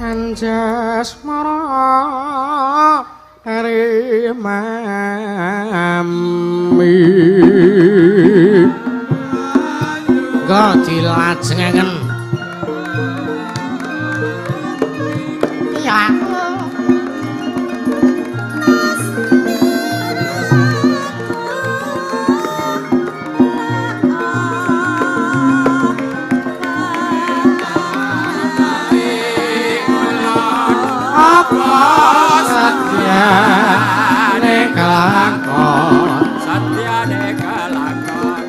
Anjasmara rimami. Engko dilajengaken. Iya. Satyane kelakon, satyane kelakon.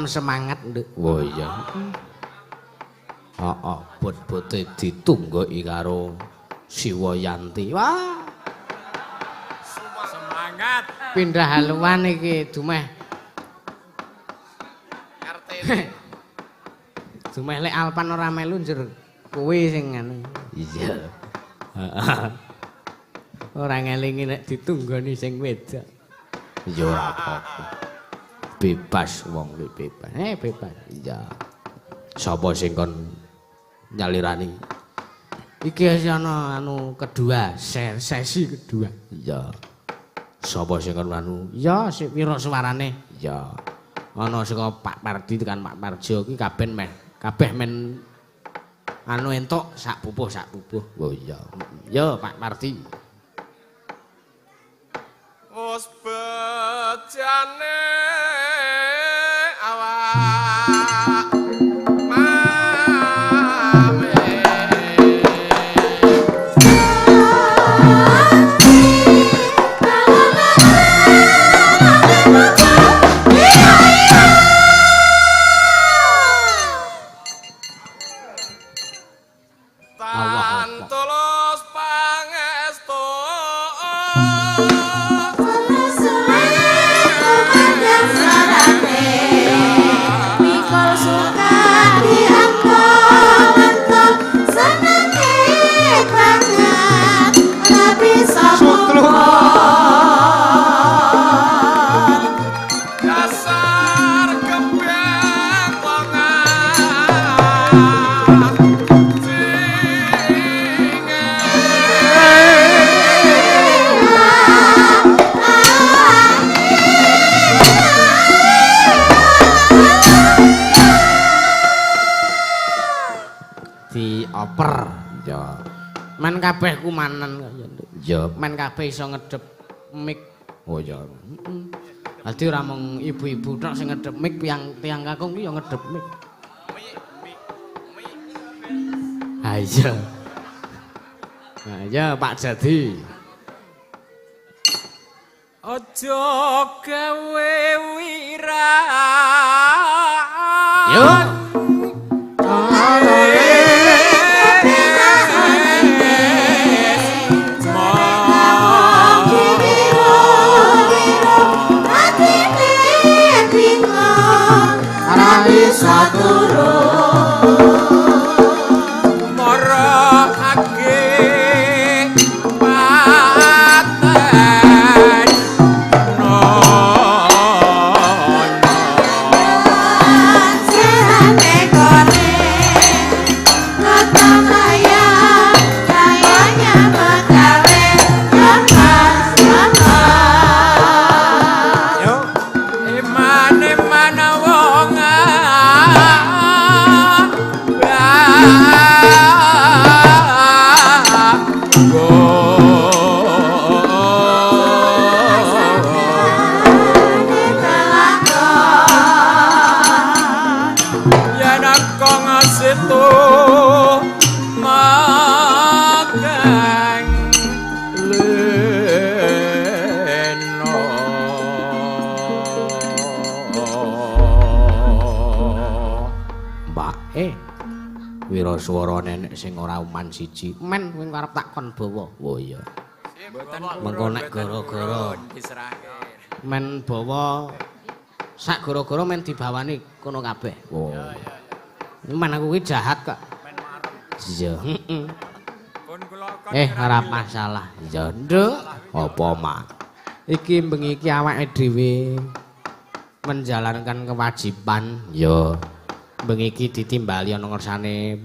Semangat nduk. Oh iya. Heeh, bot-bote ditunggoki karo Siwayanti. Wah. Semangat. Pindah haluan iki dumeh. RT. Dumeh lek Alpan ora melu njur kuwi sing anu. Iya. Heeh. Ora ngelingi nek ditunggoni sing wedok. Ya ora apa-apa. Bebas wong kuwi bebas. Bebas. Iya. Sapa sing kon nyalirani? Iki wis ana anu kedua, sesi kedua. Iya. Sapa sing kon anu? Iya, sik pira suarane? Iya. Ana saka Pak Pardi tekan Pak Parjo iki kabeh meh, kabeh men anu entuk sak pupuh sak pupuh. Oh iya. Ya Pak Pardi. Wis bejane awak mame. Tan tulus pangestu. Dioper. Ya. Men kabeh kumanen kaya nduk. Ya, men kabeh iso ngedep mic. Oh ya. Heeh. Dadi ora mung ibu-ibu tok sing ngedep mic, tiyang kakung ki ya ngedep mic. Ha iya. Ha iya Pak Jadi. Aja gawe wirang. Yo. Swara nenek sing ora uman siji. Men kowe arep tak kon bawa. Oh iya. Mengko nek gara-gara men bawa sak gara-gara men dibawani kono kabeh. Oh. Men aku kuwi jahat kok. Iya, heeh. Ora masalah. Ya nduk, apa mak? Iki bengi iki awake dhewe menjalankan kewajiban. Ya. Bengi iki ditimbali ana ngersane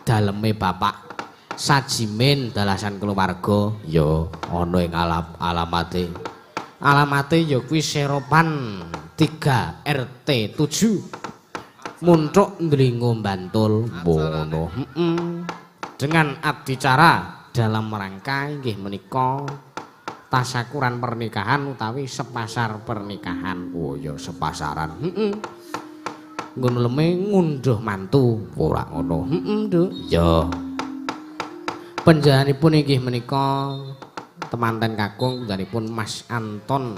daleme Bapak Sajimin dalasan keluarga ya ana ing alamate. Alamate ya kuwi Seropan 3 RT 7 Munthuk Ndlingo Bantul. Ngono. Heeh. Dengan adicara dalam rangka inggih menika tasakuran pernikahan utawi sepasar pernikahan. Oh ya sepasaran. Heeh. Ngono leme ngunduh mantu ora ngono. Heeh, Nduk. Ya. Panjenenganipun inggih menika temanten kakung panjenenganipun Mas Anton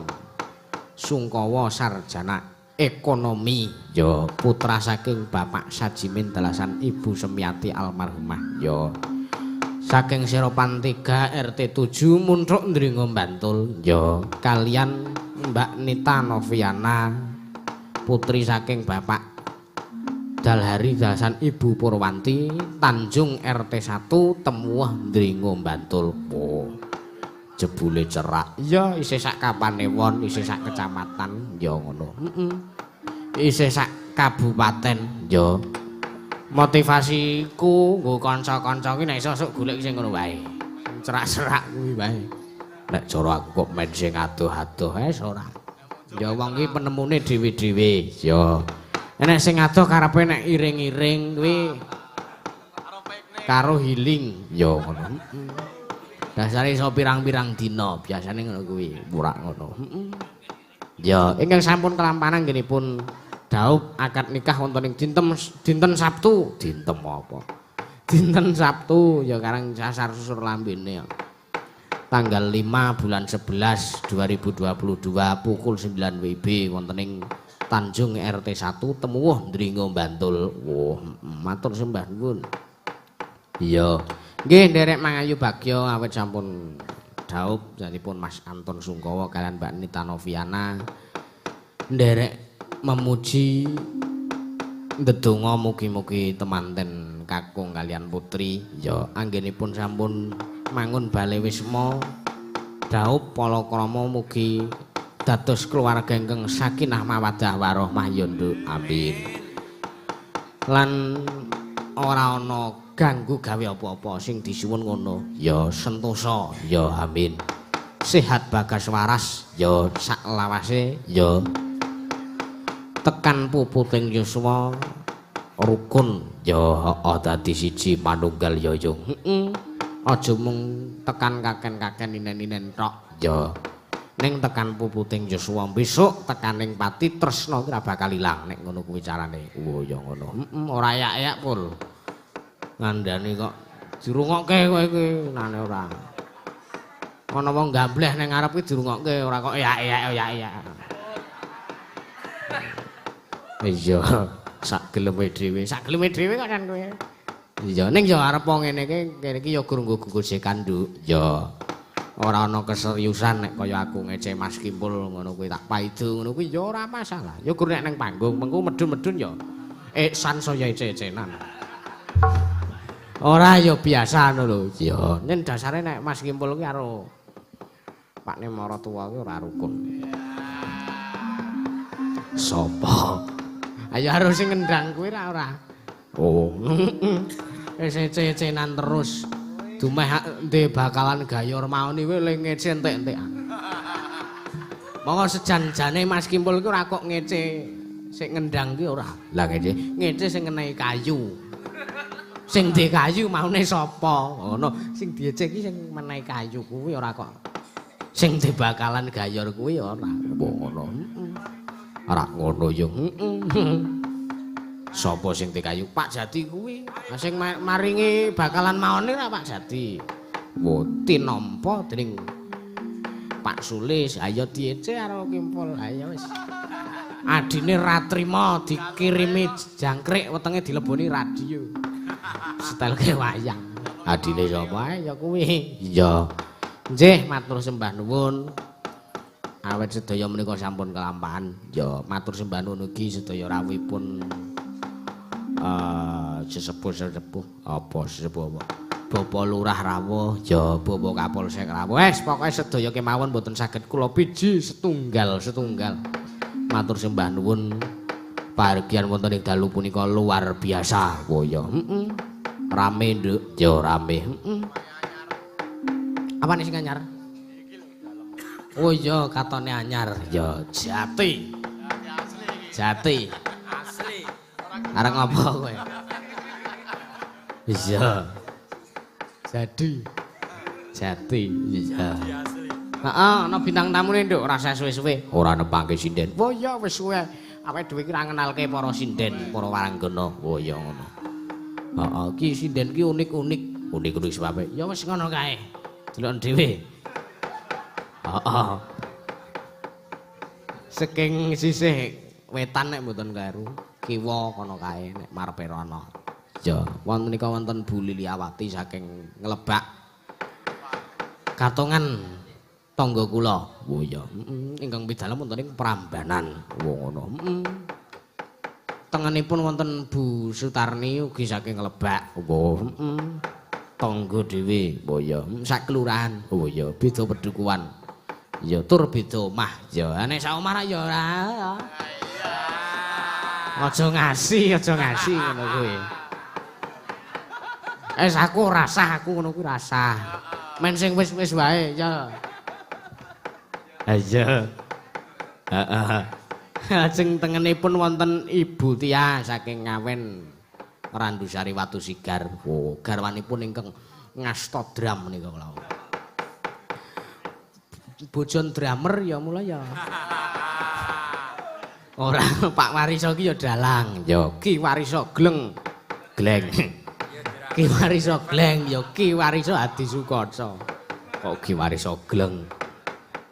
Sungkowo sarjana ekonomi. Ya, putra saking Bapak Sajimin dalasan Ibu Semiati almarhumah. Ya. Saking Seropan 3 RT 7 Munthuk Ndringo Bantul. Ya, kalian Mbak Nita Noviana putri saking Bapak Dalhari dalasan Ibu Purwanti Tanjung RT 1 Temuah Ndringo Bantul. Oh, jebule cerak. Ya isih sak kapanewon, isih sak kecamatan, ya ngono. Heeh. Isih sak kabupaten, ya. Motivasiku nggo kanca-kanca ki nek iso sok golek sing ngono wae. Sing cerak-cerak kuwi wae. Nek cara aku kok men sing adoh-adoh ae ora. Ya wong ki penemune dhewe-dhewe, ya. Nek sing adoh karepe nek iring-iring kuwi karo healing ya ngono. Dasare iso pirang-pirang dina biasane ngono kuwi, ora ngono. Heeh. Ya, ingkang sampun kelampanan nggenipun dhaup akad nikah wonten ing dinten Sabtu, dinten apa? Dinten Sabtu ya karang sasar susur lambene ya. Tanggal 5 bulan 11 2022 pukul 9 WIB wonten ing Tanjung RT 1 Temuwuh Ndringo Bantul. Wah, matur sembah nuwun. Iya. Nggih nderek mangayu bagya awit sampun dhaup janipun Mas Anton Sungkowo kalian Mbak Nita Noviana nderek memuji ndedonga mugi-mugi temanten kakung kalian putri ya anggenipun sampun mangun bale wisma dhaup palakrama mugi dados keluarga ingkang sakinah mawaddah warahmah ya nduk. Amin. Lan ora ana ganggu gawe apa-apa sing disuwun ngono ya sentosa ya amin. Sehat bagas waras ya sak lawase ya tekan puputing yuswa rukun ya heeh dadi siji manunggal ya yung. Heeh. Aja mung tekan kaken-kaken inen-inen tok ya. Ning tekan puputing yuswa besok tekaning pati tresna ora bakal ilang nek ngono kuwi carane. Oh ya ngono. Heeh, ora yak-yak pul. Ngandani kok dirungokke kowe iki nane ora. Ana wong gambleh ning ngarep ki dirungokke ora kok ya ya ya ya. Iya, sak geleme dhewe, sak geleme dhewe kok kan kowe. Iya, ning ya arep ngene iki, kene iki ya gur nggo gojekan, Nduk. Ya. Ora ana keseriusan nek kaya aku ngece Mas Kimpul ngono kuwi tak paido ngono kuwi ya ora masalah. Ya gur nek ning panggung mengko medhun-medhun ya eksan saya ece-ecenan. Ora ya biasa ngono lho. Ya, yen dasare nek Mas Kimpul kuwi karo Pakne maratuwa kuwi ora rukun. Sopo? Ayo harus sing ngendang kuwi ra ora. Oh. Wis ece-ecenan terus. Dumeh ndek bakalan gayor maoni kuwi le ngece entek-entekan. Monggo sejan-jane Mas Kimpul kuwi ora kok ngece sing ngendang kuwi ora. Lah ngece, ngece sing ngenehi kayu. Sing ndek kayu maune sapa? Ngono. Sing diece iki sing menehi kayu kuwi ora kok. Sing ndek bakalan gayor kuwi ora. Ngono. Ora ngono yo. Sapa sing dikayu? Pak Jati kuwi. Sing maringi bakalan maone ra Pak Jati. Wo tinampa dening Pak Sulis. Ayo diece karo Kimpul. Ayo wis. Adine ra trima dikirimi jangkrik wetenge dileboni radio. Setelke wayang. Adine sapa ae ya kuwi. Iya. Nggih, matur sembah nuwun. Awit sedaya menika sampun kelampahan. Ya matur sembah nuwun ugi sedaya rawuhipun sesepuh-sesepuh apa sesepuh apa Bapak Lurah rawuh ya Bapak Kapolsek rawuh wis pokoke sedaya kemawon mboten saged kula piji setunggal-setunggal matur sembah nuwun pahargyan wonten ing dalu punika luar biasa. Oh ya rame Nduk ya rame. Apane sing anyar? Oh iya katone anyar ya jati. Jati asli. Arep ngopo kowe? Iya. Jadi. Jati. Iya. Heeh, ana bintang tamune Nduk, ora usah suwe-suwe. Ora nepangke sinden. Oh iya wis suwe. Awake dhewe iki ra ngenalke para sinden, para waranggana. Oh iya ngono. Heeh, iki sinden ki unik-unik. Unik-unik sebabe. Ya wis ngono kae. Delok dhewe. Heeh. Saking sisih wetan nek mboten kleru. Kiwa kono kae nek marepe rono. Ya, wonten menika wonten Bu Liliawati saking Nglebak. Katongan tangga kula. Oh iya, ingkang pidalem wonten ing Prambanan. Oh ngono. Tengenipun wonten Bu Sutarni ugi saking Nglebak. Oh, tangga dhewe. Oh iya, sak kelurahan. Oh iya, beda pedukuhan. Ya tur beda omah. Ya nek sak omah ya ora. Aja ngasih ngono kuwi. Wis aku ora sah, aku ngono kuwi ora sah. Men sing wis-wis wae ya. Iya. Heeh. Lajeng tengenipun wonten Ibu Tia saking Ngawen Randusari Watu Sigar. Oh, garwanipun ingkang ngasta drum menika kula. Bojon drummer ya mula ya. Ora Pak Wariso ki ya dalang. Ya Ki Wariso gleng. Gleng. Ki Wariso gleng ya Ki Wariso Adi Sukaca. Kok Ki Wariso gleng.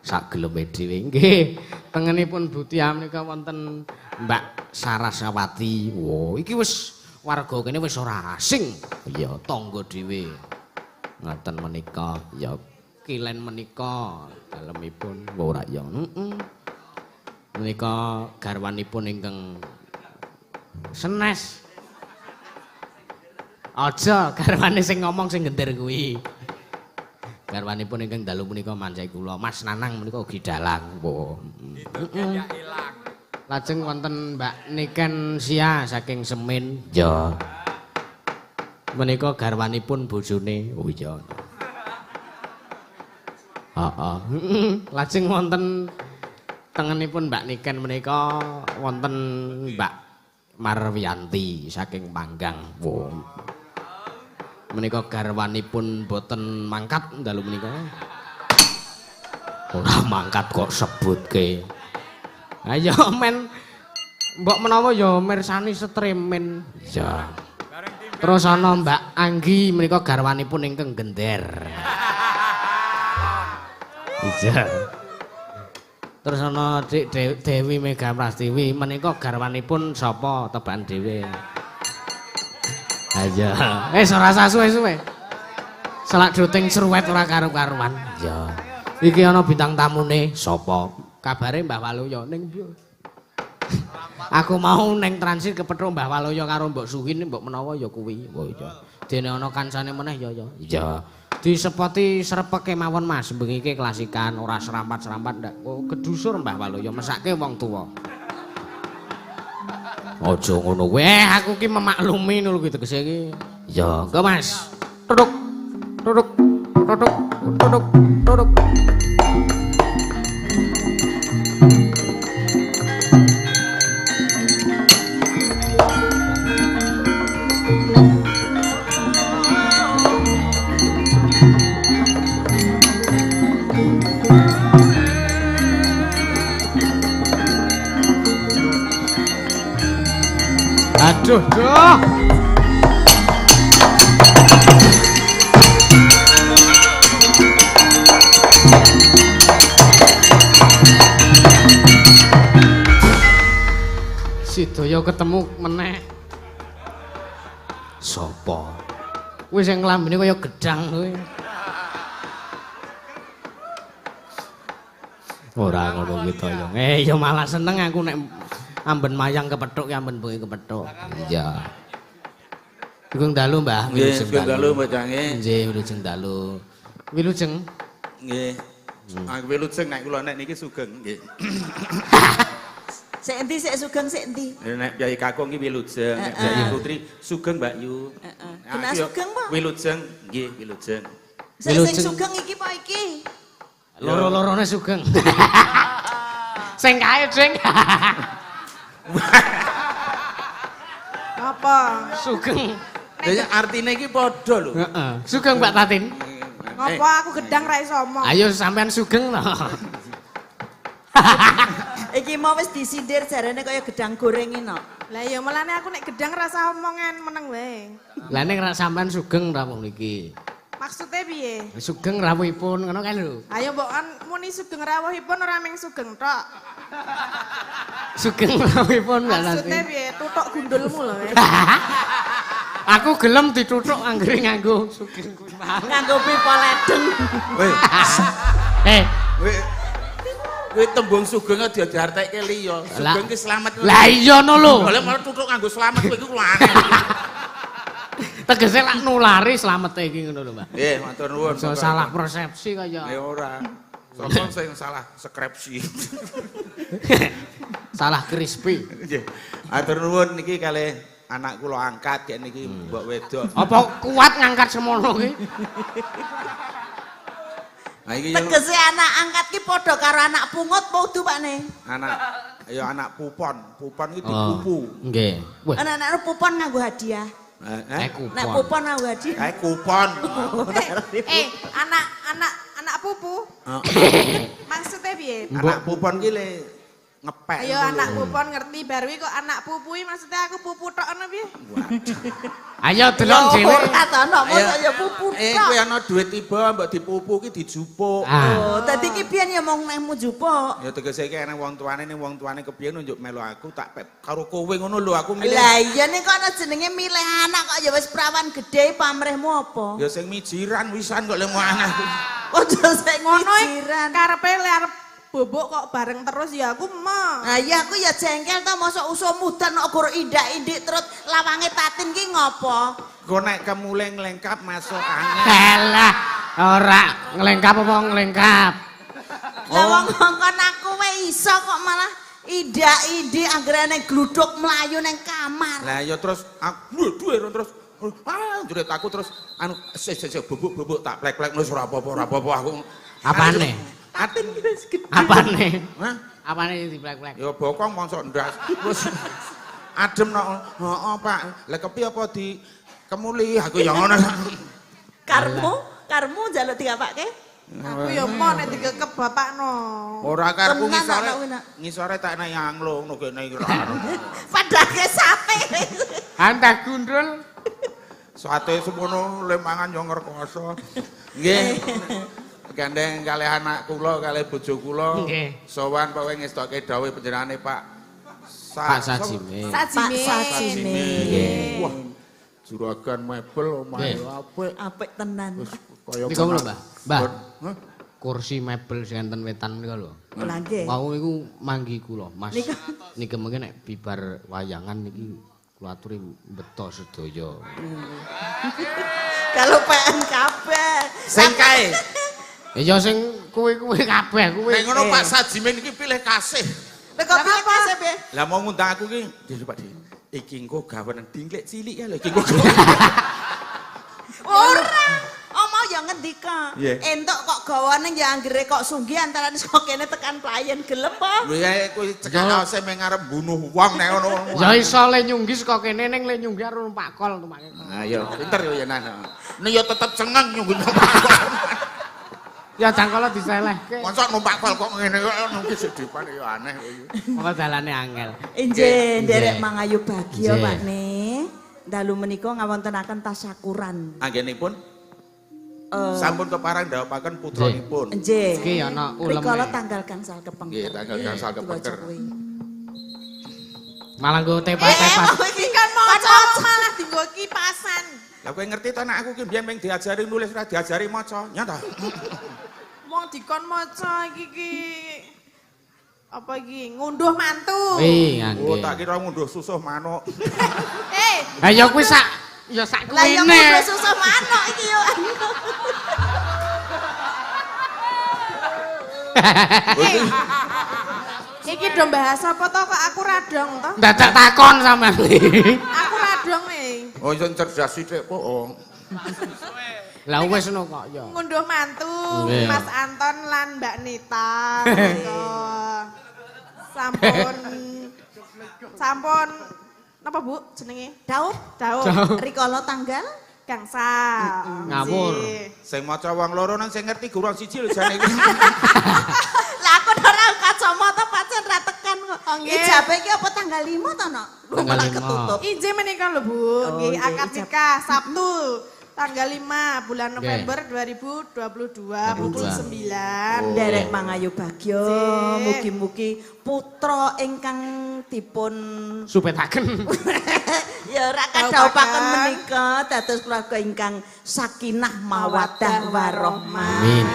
Sak geleme dhewe nggih. Tengenipun Bu Tia menika wonten Mbak Sarasawati. Wo, iki wis warga kene wis ora asing. Ya tangga dhewe. Ngaten menika ya kilen menika dalemipun ora ya. Heeh. Menika garwanipun ingkang senes. Aja garwane sing ngomong sing gender kuwi. Garwanipun ingkang dalu menika mancai kula Mas Nanang menika ugi dalang. Oh. Lajeng wonten Mbak Niken Sia saking Semin. Ya. Menika garwanipun bojone. Oh iya. Heeh. Lajeng wonten tengenipun Mbak Niken menika wonten Mbak Marwianti saking Panggang. Wo. Menika garwanipun boten mangkat dalu menika. Ora mangkat kok sebutke. Ayo men mbok menawa ya mirsani stremen. Ya. Terus ana Mbak Anggi menika garwanipun ingkang gender. Iya. Terus ana Dik Dewi Mega Prastiwi menika garwanipun sapa tebakan dhewe. Ayo. Eh ora usah suwe-suwe. Selak duting sruwet ora karu-karuan. Iya. Iki ana bintang tamune sapa? Kabare Mbah Waluyo ning Aku mau ning transit kepethuk Mbah Waluyo karo Mbok Suhin mbok menawa ya kuwi. Oh iya. Dene ana kancane meneh ya ya. Iya. Disepoti srepeke mawon Mas, bengi iki klasikan ora serampat-serampat ndak. Oh kedusur Mbah Waluyo mesake wong tuwa. Aja ngono kuwi. Aku ki memaklumi ngono kuwi tegese iki. Ya, engko Mas. Tutuk. Tutuk. Tutuk. Tutuk. Tutuk. Aduh, duh. Sidaya ketemu meneh. Sopo? Kuwi sing nglambene kaya gedang kuwi. Ora ngono kuwi to ya. Ya malah seneng aku nek amben mayang kepethuk ya amben bengi kepethuk. Iya. Sugeng dalu, Mbah. Nggih, sugeng dalu Mbah Cange. Nggih, wilujeng dalu. Wilujeng. Nggih. Aku wilujeng nek kula nek niki sugeng nggih. Sik endi sik sugeng sik endi? Nek Kyai Kakung ki wilujeng, nek Kyai Putri sugeng Mbak Yu. Heeh. Kena sugeng po? Wilujeng, nggih wilujeng. Sik sing sugeng iki po iki? Loro-lorone sugeng. Sing kae, Ding. Apa? Sugeng. Lha artine iki padha lho. Heeh. Sugeng Mbak Tatin. Ngopo aku gedang ra iso omong. Ayo sampean sugeng to. Iki mau wis disindir jarene kaya gedang goreng iki no. Lah iya mulane aku nek gedang rasa omongan meneng wae. Lah ning ra sampean sugeng rawuh niki. Maksudnya piye? Sugeng rawuhipun ngono kae lho. Ayo mbok kan muni sugeng rawuhipun ora mung sugeng tok. Sugeng rawuhipun Mbak Tatin. Maksudnya piye? Tutuk gundulmu lho. Aku gelem ditutuk anggere nganggo sugeng kuwi mau. Nganggo pipa ledeng. Weh. Eh. Weh. Kuwi tembung sugeng aja diartekke liya. Sugeng ki slamet. Lah iya no lho. Lah malah tutuk nganggo slamet kowe iku aneh. Tegese lak nulari slamete iki ngono lho, Mbak. Nggih, matur nuwun. Aja salah persepsi kaya. Ya ora. Sapa sing salah skripsi. Salah crispy. Nggih. Matur nuwun niki kalih anak kula angkat kek niki mbok wedok. Apa kuat ngangkat semono ki? Nah iki tegese anak angkat ki padha karo anak pungut apa udu Pakne? Anak ya anak pupon, pupon iki dipupu. Nggih. Wah. Anak-anak pupon nganggo hadiah. Heeh. Nek kupon nganggo hadiah. Kae kupon. Anak anak anak pupu. Maksudnya piye? Anak pupon ki le ngepek. Ayo anak pupon ngerti baru kok anak pupu iki maksudnya aku pupu tok ngono piye? Ayo delok dhewe. Ora ta ono mosok ya pupu tok. Kowe ana dhuwit tiba mbok dipupu ki dijupuk. Oh, dadi ki biyen ya mung nehmu jupuk. Ya tegese iki ana wong tuane ning wong tuane kepiye nunjuk melu aku tak pep karo kowe ngono lho aku milih. Lah iya ning kono jenenge milih anak kok ya wis perawan gedhe pamrihmu apa? Ya sing mijiran wisan kok lemu anak. Ojo sing Ngono mijiran. Karepe le arep bobok kok bareng terus ya aku mah. Nah iya aku ya jengkel to mosok usum udan kok gor indak-indik terus lawange Tatin ki ngopo? Kok nek kemule nglengkap masuk angin. Alah, ora nglengkap apa nglengkap. Lah wong ngongkon aku wae iso kok malah indak-indik anggerane gluduk mlayu ning kamar. Lah ya terus aku duwe terus jerit aku terus anu sik sik bubuk-bubuk tak plek-plek wis ora apa-apa ora apa-apa aku. Apane? Atin ki wis gedhe. Apane? Hah? Apane diplek-plek? Ya bokong mosok ndas. Terus adem nok. Heeh, Pak. Lah kepiye apa di kemuli aku ya ngono. Karmu, karmu njaluk diapake? Aku ya mau nek dikekep bapakno. Ora karepku Tenan, ngisore. nak. Ngisore tak nek anglo ngono kene iki ora. Padake sate. Antah gundul. Sate semono le mangan yo ngrekoso. Nggih. Gandeng kalih anak kula kalih bojo kula. Nggih. Sowan pokoke ngestoke dawuh panjenengane Pak Pak Sajimin. Pak Sajimin. Sajimin. Wah, juragan mebel omahe Nggih. apik. Apik tenan. Wis kaya Niku lho, Mbah. Mbah. Hah? Kursi mebel sing enten wetan nika lho. Lah nggih. Wau niku manggi kula, Mas. Nika. Niki mengke nek bibar wayangan niki kula aturi beto sedaya. Kalau PN kabeh. Sing kae. Ya sing kuwi-kuwi kabeh kuwi. Nek ngono Pak Sajimin iki pilih kasih. Lah kok pilih kasih piye? Lah mau ngundang aku ki, Dhewe Pak Di. Iki engko gawenan dingklek cilik ya lho iki engko. Ora. Omo ya ngendika. Iya. Entuk kok gawane ya anggere kok sunggi antarane saka kene tekan playen gelem po. Lho ya kuwi cekak aose meng arep bunuh wong nek ngono. Ya iso le nyunggi saka kene ning le nyunggi karo numpak kol numpak kol. Nah ya pinter yo ya Nan. Nek ya tetep cengen nyunggi numpak kol. Ya jangkala diselehke. Mosok numpak kol kok ngene kok nunggu sedipan ya aneh kowe iki. Monggo dalane angel. Injih, nderek Nggih. mangayu bagya Nggih. Pak Ne. Dalu menika ngawontenaken tasyakuran. Anggenipun sampun keparang ndhawuhaken putranipun. Nggih. Iki ana uleme. Rikala tanggal gangsal kepengker. Nggih, tanggal gangsal kepengker. Diwaca kuwi. Malah nggo tepas-tepas. Iki kan maca malah dienggo kipasan. Lah kowe ngerti to nek aku ki mbiyen mung diajari nulis ora diajari maca. Nyata. Wong dikon maca iki ki apa iki ngunduh mantu. Wih, Oh, nggih. tak kira ngunduh susuh manuk. Eh, Ha ya kuwi sak ya sak Lah ya kuwine. kudu susah manuk iki yo. iki do bahas apa to kok aku radong to? Dadak takon sampean iki. Aku radong e. Oh, iso cerdas sithik kok. Oh. Lah wis ngono kok ya. Ngunduh mantu Nggih. Mas Anton lan Mbak Nita. Monggo. Sampun sampun napa Bu jenenge? Daup, Daup rikala tanggal gangsal. Ngawur. Nggih. Sing maca wong loro nang sing ngerti guru siji lho jane iki. Lah aku ora kacamata pancen ra tekan kok. Oh, nggih. Ijabe iki apa tanggal 5 to, Nok? Lho, Tanggal malah 5. ketutup. Injih menika lho Bu, Oh, nggih nggih, akad ijab. nikah Sabtu tanggal 5 bulan November 2022 pukul 9. Nderek mangayu bagya, Nggih. mugi-mugi putra ingkang dipun Supetaken. ya ora kadhawuhaken menika dados keluarga ingkang sakinah mawaddah warahmah. Amin.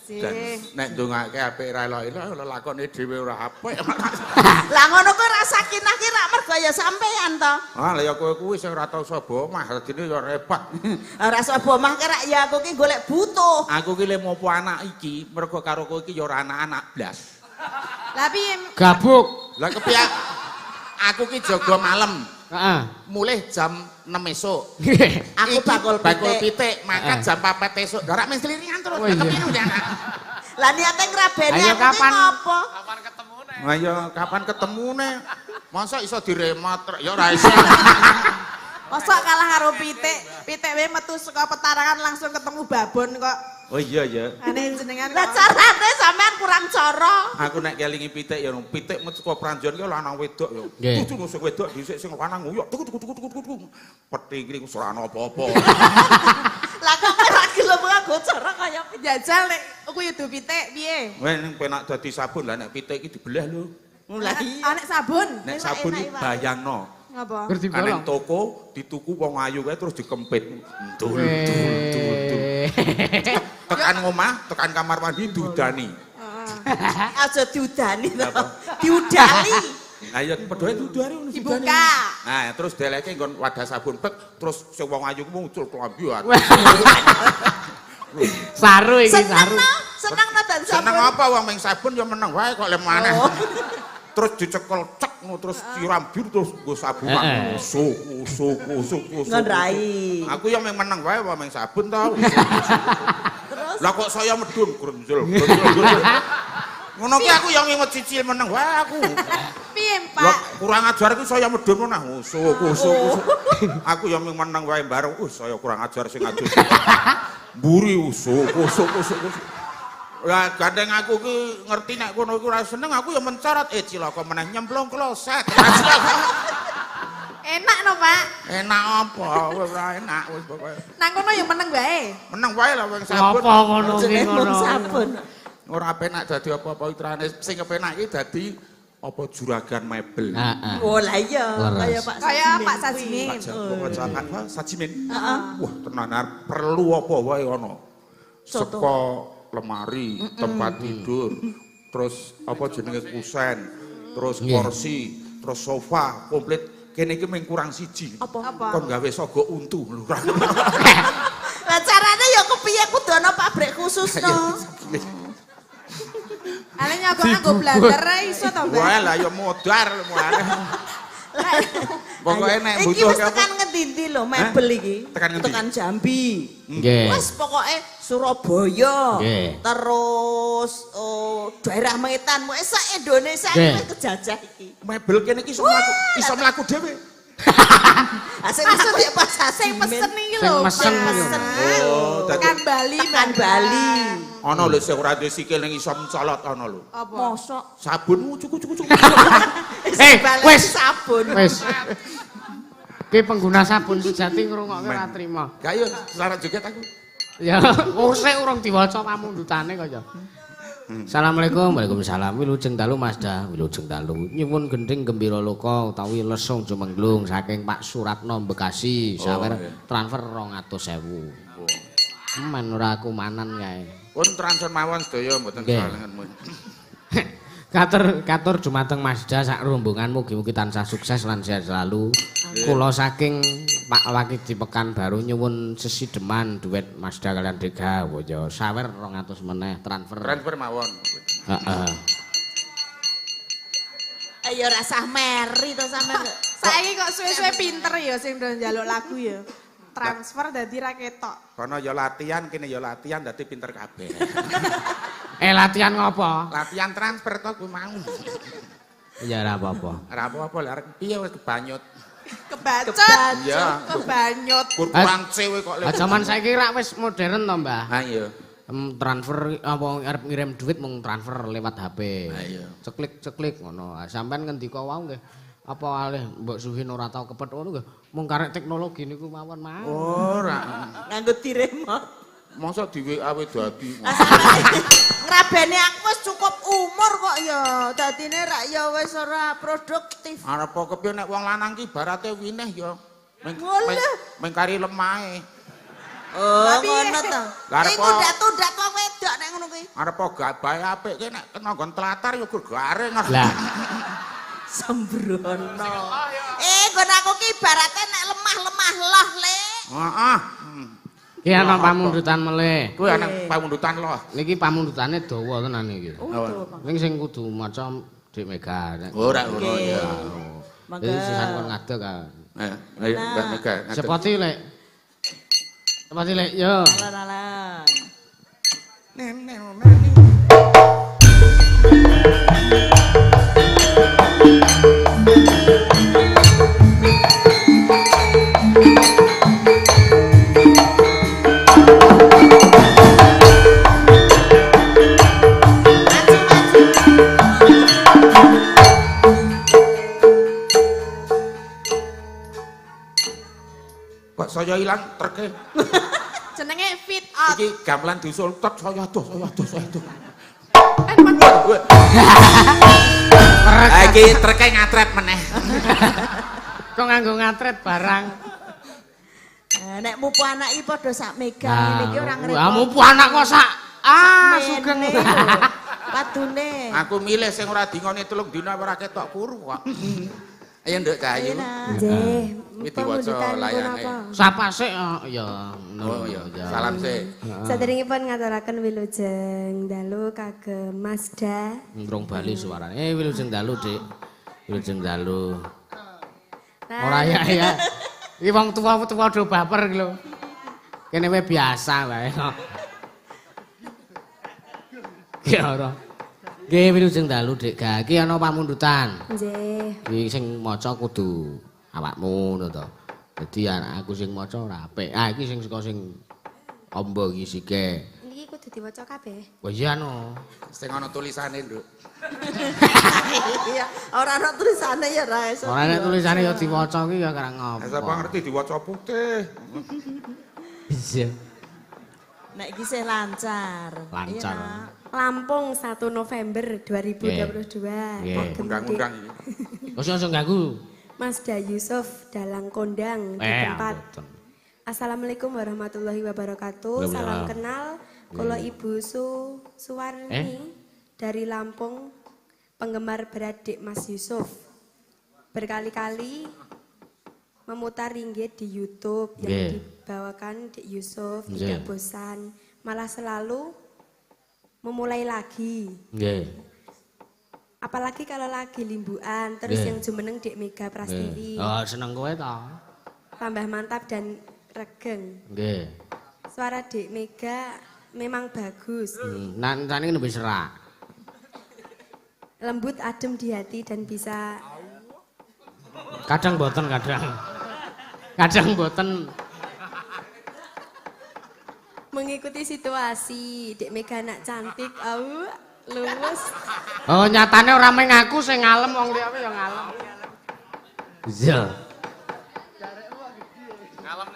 Dan nek ndongake apik ra elok-elok lelakone dhewe ora apik. Lah ngono kok ora sakinah ki rak mergo ya sampean to. Ah, lah ya kowe kuwi sing ora tau saba omah, dadine ya repot. Ora saba omah ki rak ya aku ki golek butuh. Aku ki le mopo anak iki, mergo karo kowe iki ya ora anak-anak blas. Lah piye Gabuk. Lah kepiye aku ki jaga malam, Heeh. mulih jam 6 esuk. Aku Iki bakul bakul pitik. pitik, mangkat Heeh. jam 4 esuk. Lah rak mesti liringan terus. Oh, Lah iya. kepiye udah anak. Lah niate ngrabeni Ayo, aku ki kapan? ngopo? Lah ya kapan ketemune? Masa iso diremat ya ora iso. Mosok kalah karo pitik, pitik wae metu saka petarangan langsung ketemu babon kok. Oh iya ya. Ane jenengan Lah kok. carane sampean kurang cara. Aku nek kelingi pitik ya pitik metu saka pranjon ki lanang wedok ya. Nggih. Tuh sing wedok dhisik sing lanang nguyok tuku tuku tuku tuku tuku. Peting iki ora ana apa-apa. Lah kok ora gelem nganggo cara kaya pitik. Jajal nek aku yudu pitik piye? Weh ning penak dadi sabun lah nek pitik iki dibelah lho. Lah iya. Ah, nek sabun. Nek Enak, sabun enak, iki Iwak. bayangno. Ngapa? Ngerti Kan ning bolong. toko dituku wong ayu kae terus dikempit. Dul dul dul dul. Tekan ngomah, tekan kamar mandi diudani. Aja diudani to. Diudali. Lah ya padhae diudani ngono diudani. Dibuka. Nah, terus deleke nggon wadah sabun pek, terus sing wong ayu ku muncul klambi. Saru iki Seneng saru. no, seneng no dan sabun. Seneng apa wong ming sabun ya meneng wae kok le maneh. Oh. Terus dicekel cek ngono, terus siram biru terus nggo sabunan. Heeh. Usuk usuk usuk usuk. Ngenrai. Aku ya ming meneng wae wong ming sabun tau. Terus Lah kok saya medun grunjul grunjul grunjul. Ngono ki aku yang nginget cicil meneng wae aku. Piye, Lah Pak? kurang ajar ki saya medun ngono usuk usuk usuk. Aku ya ming meneng wae bareng saya kurang ajar sing adus. Mburi usuk usuk usuk usuk. Lah gandeng aku ki ngerti nek kono iku ora seneng aku ya mencarat cilaka meneh nyemplung kloset. Enak no, Pak? Enak apa? Wis ora enak wis pokoke. Nang kono ya meneng wae. Meneng wae lah wong sabun. Apa ngono ki ngono. Sabun. Ora penak dadi apa-apa putrane. Sing kepenak iki dadi apa juragan mebel. Heeh. Oh lah iya, kaya Pak Kaya Pak Sajimin. Pak Sajimin. Heeh. Wah, tenan perlu apa wae ana. Saka lemari, tempat tidur, terus apa jenenge kusen, terus kursi, terus sofa komplit. Kene iki mung kurang siji. Apa? Kon gawe sogo untu lho. Lah carane ya kepiye kudu ana pabrik khusus no. Ale nyogok nganggo blender iso to, Mbak? Wah, lah ya modar muare. Pokoke nek butuh iki wis tekan ngendi-endi lho mebel iki. Tekan Jambi. Nggih. Wis pokoke Surabaya. Terus daerah Mengetan, wis sak Indonesia iki wis kejajah iki. Mebel kene iki iso mlaku, iso mlaku dhewe. Sing mlaku ya Pak sing pesen iki lho. Sing pesen. Oh, tekan Bali, tekan Bali. Ana lho sing ora duwe sikil ning iso mencolot ana lho. Apa? Mosok sabun cukup. Wis sabun. Wis. Ki pengguna sabun sejati ngrungokke ora trima. Gak yo syarat joget aku. Ya, sik urung diwaca pamundhutane kaya. Assalamualaikum, waalaikumsalam. Wilujeng dalu Mas Dah, wilujeng dalu. Nyuwun gendhing gembira loka utawi lesung jumenglung saking Pak Suratno Bekasi. Sawer transfer 200.000. Men ora kumanan kae. Pun transfer mawon sedaya mboten salengen. Katur dumateng Mas Dah sak rombongan mugi-mugi tansah sukses lan sehat selalu. Kula saking Pak Wakidi Pekanbaru nyuwun sesideman duet Mas Dah kalian Dega. Oh ya sawer 200 meneh transfer. Transfer mawon. Heeh. Ayo rasah meri to sampean. Saiki kok suwe-suwe pinter ya sing do njaluk lagu ya. Transfer dadi ra ketok. Kono ya latihan, kene ya latihan dadi pinter kabeh. Latihan ngopo? Latihan transfer to kuwi mau. Ya ora apa-apa. Ora apa-apa lha arep piye wis kebanyut. Kebacut. Iya. Kebanyut. Kurang cewe kok lho. Jaman saiki rak wis modern to, Mbah. Ha iya. Transfer apa arep ngirim duit mung transfer lewat HP. Ha iya. Ceklik-ceklik ngono. Sampean ngendika wau nggih. Apa alih mbok Suhin ora tau kepethuk ngono nggih. Mung karek teknologi niku mawon mawon. Ora. Nganggo diremot. Masa di WA we dadi. Ngrabene aku wis cukup umur kok ya. Dadine rak ya wis ora produktif. Arep kepiye nek wong lanang ki ibarate wineh ya. Meng kari lemahe. Oh, ngono to. Iku ndak-tundak wong wedok nek ngono kuwi. Arep gabahe apik ki nek kena nggon tlatar ya gur garing. Lah. Sembrono. Nggon aku ki ibarate nek lemah-lemah loh, Le. Heeh. Ki ana pamundutan melih. Kuwi ana pamundutan loh. Niki pamundutane dawa tenan iki. Oh, dawa banget. Ning sing kudu maca Dik Mega. Ora ngono ya. Dadi sisan kon ngadeg ka. Ayo Mbak Mega. Sepati lek. Sepati lek yo. Alon-alon. Kok saya ilang treke. Jenenge fit out. Iki gamelan diusul tok saya adoh, saya adoh, saya adoh. Iki treke ngatret meneh. Kok nganggo ngatret barang. Nek mupu anak iki padha sak mega ngene iki ora ngrepoti. Ah mupu anak kok sak ah sugeng. Padune. Aku milih sing ora dingoni 3 dina ora ketok kuru kok. Ayo nduk Cahayu. Nggih. Iki diwaca layane. Sapa sik ya. Oh ya, salam sik. Saderengipun ngaturaken wilujeng dalu kagem Mas Da. Rong bali suarane. Wilujeng dalu, Dik. Wilujeng dalu. Ora ya ya. Iki wong tuwa-tuwa do baper iki lho. Kene wae biasa wae. Ya ora. Nggih wilujeng dalu Dik Ga. Iki ana pamundutan. Nggih. Iki sing maca kudu awakmu ngono to. Dadi aku sing maca ora apik. Ah iki sing saka sing amba iki sike. Niki kudu kudu diwaca kabeh. Wah iya no. Sing ana tulisane, Nduk. Iya, ora ana tulisane ya ora iso. Ora nek tulisane ya diwaca ki ya karang Lah ngopo. sapa ngerti diwaca putih. Iya. Nek iki sih lancar. Lancar. Iya, Nak. Lampung 1 November 2022. Nggih. Kagem Undang-undang iki. Wis aja ganggu. Mas Da Yusuf dalang kondang di tempat. Mboten. Assalamualaikum warahmatullahi wabarakatuh. Salam Waalaikumsalam. kenal. Kula Ibu Suwarni dari Lampung, penggemar berat Dik Mas Yusuf. Berkali-kali memutar ringgit di YouTube yang dibawakan Dik Yusuf, tidak bosan, malah selalu memulai lagi. Apalagi kalau lagi limbukan, terus yang jumeneng Dik Mega Prastiwi. Oh, seneng kowe ta? Tambah mantap dan regeng. Suara Dik Mega memang bagus. Nah, saniki nembe serak. Lembut, adem di hati dan bisa Kadang boten, kadang. Kadang boten. Mengikuti situasi. Dek Mega anak cantik, au, luwes. Oh, nyatane ora mung aku sing ngalem, wong liya ya ngalem. Iya.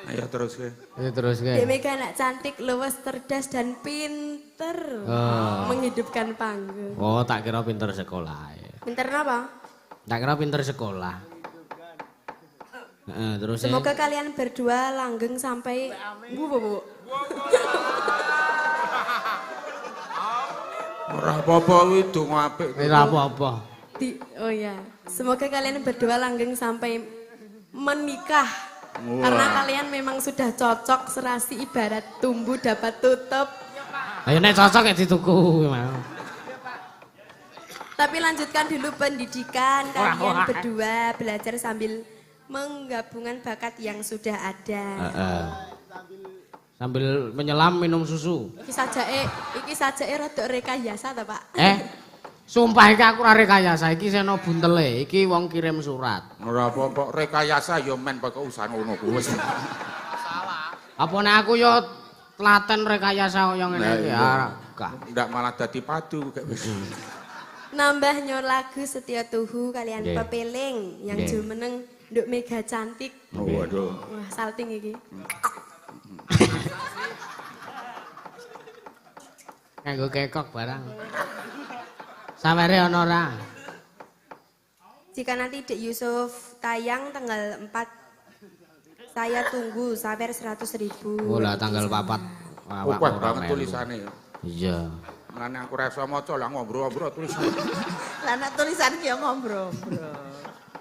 Ayo terus ke. Ayo terus ke. Dek Mega anak cantik, luwes, cerdas dan pinter. Oh. Menghidupkan panggung. Oh, tak kira pinter sekolah. Pinter apa? Tak kira pinter sekolah. Heeh, terus ya. Semoga kalian berdua langgeng sampai Bu, Bu, Bu. Ora apa-apa kuwi donga apik. Ora apa-apa. Oh ya, semoga kalian berdua langgeng sampai menikah. Wah. Karena kalian memang sudah cocok serasi ibarat tumbuh dapat tutup. Ayo nek cocok ya dituku mau. Tapi lanjutkan dulu pendidikan kalian Wah, wah. berdua belajar sambil menggabungkan bakat yang sudah ada. Heeh. Sambil menyelam minum susu. Iki sajake rada rekayasa ta, Pak? Sumpah iki aku ora rekayasa, iki seno buntele, iki wong kirim surat. Ora apa-apa rekayasa ya men pokoke urusan ngono kuwi wis. Apa nek aku ya telaten rekayasa kaya ngene Lah iki iya. ya gak. Ndak malah dadi padu kayak wis. Nambah nyor lagu Setia Tuhu kalian pepeling yang jumeneng nduk Mega cantik. Oh, waduh. Wah, salting iki. Nganggo kekok barang. Sawere ana ora? Jika nanti Dek Yusuf tayang tanggal 4, saya tunggu sawer 100.000. Oh lah tanggal 4. Awak Akeh ora banget melu. tulisane ya. Iya. Mulane aku ora iso maca lah ngobrol-ngobrol tulisan. Lah nek tulisan ki ya ngobrol-ngobrol.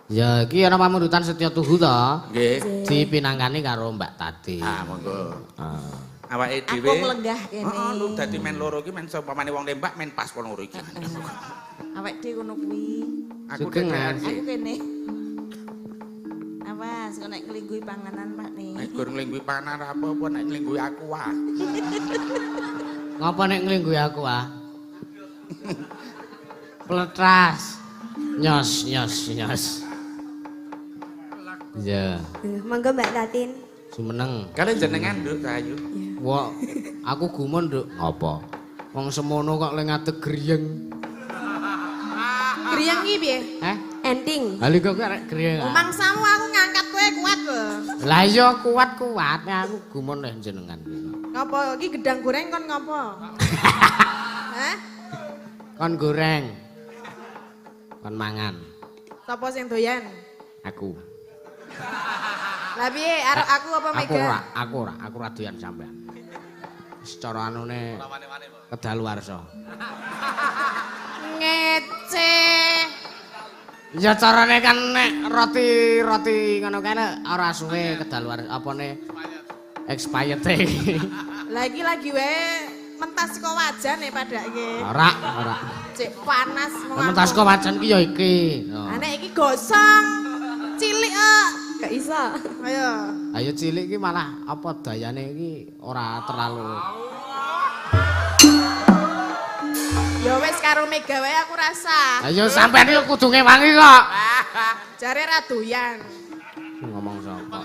Ya iki ana pamundutan Setya Tuhu to. Nggih. Dipinangkani karo Mbak Tati. Ah, monggo. Ah. Awake Aku dhewe. nglenggah kene. Heeh, lu dadi men loro iki men seumpamane wong nembak men pas wong loro iki. Awake dhewe ngono kuwi. Aku Sugeng, dhewean Mas. sih. Aku kene. Awas kok nek nglingguhi panganan Pak nih. Nek gur nglingguhi panganan ora apa-apa nek nglingguhi aku ah. Ngapa nek nglingguhi aku ah? Pletras. Nyos nyos nyos. Iya, Monggo Mbak Tatin. Jumeneng. Kalian jenengan Nduk Rahayu. Wah, aku gumun, Nduk. Ngapa? Wong semono kok le ngadeg griyeng. Griyeng iki piye? Eh? Ending. Lha kok arek griyeng. ah? Mangsamu aku ngangkat kowe kuat lho. Lah iya kuat-kuat nek aku gumun leh jenengan. Ngopo iki gedang goreng kon ngopo? Hah? Kon goreng. Kon mangan. Sapa sing doyan? Aku. Lah piye arep aku apa Aku Mega? ora, aku ora, aku ora doyan sampean. Secara anune kedaluwarsa. Ngece. Ya carane kan nek roti-roti ngono kae nek ora suwe kedaluwarsa apane expired e. Lah iki lagi wae mentas saka wajan e padake. Ora, ora. Cek panas Lah mentas kok wajan ki ya iki. Oh. Lah nek iki gosong. Cilik kok. Gak iso. Ayo. Ayo cilik iki malah apa dayane iki ora terlalu. Ya wis karo Mega wae aku rasa. Ayo sampean iki kudu ngewangi kok. Jare ra doyan. Ngomong sapa?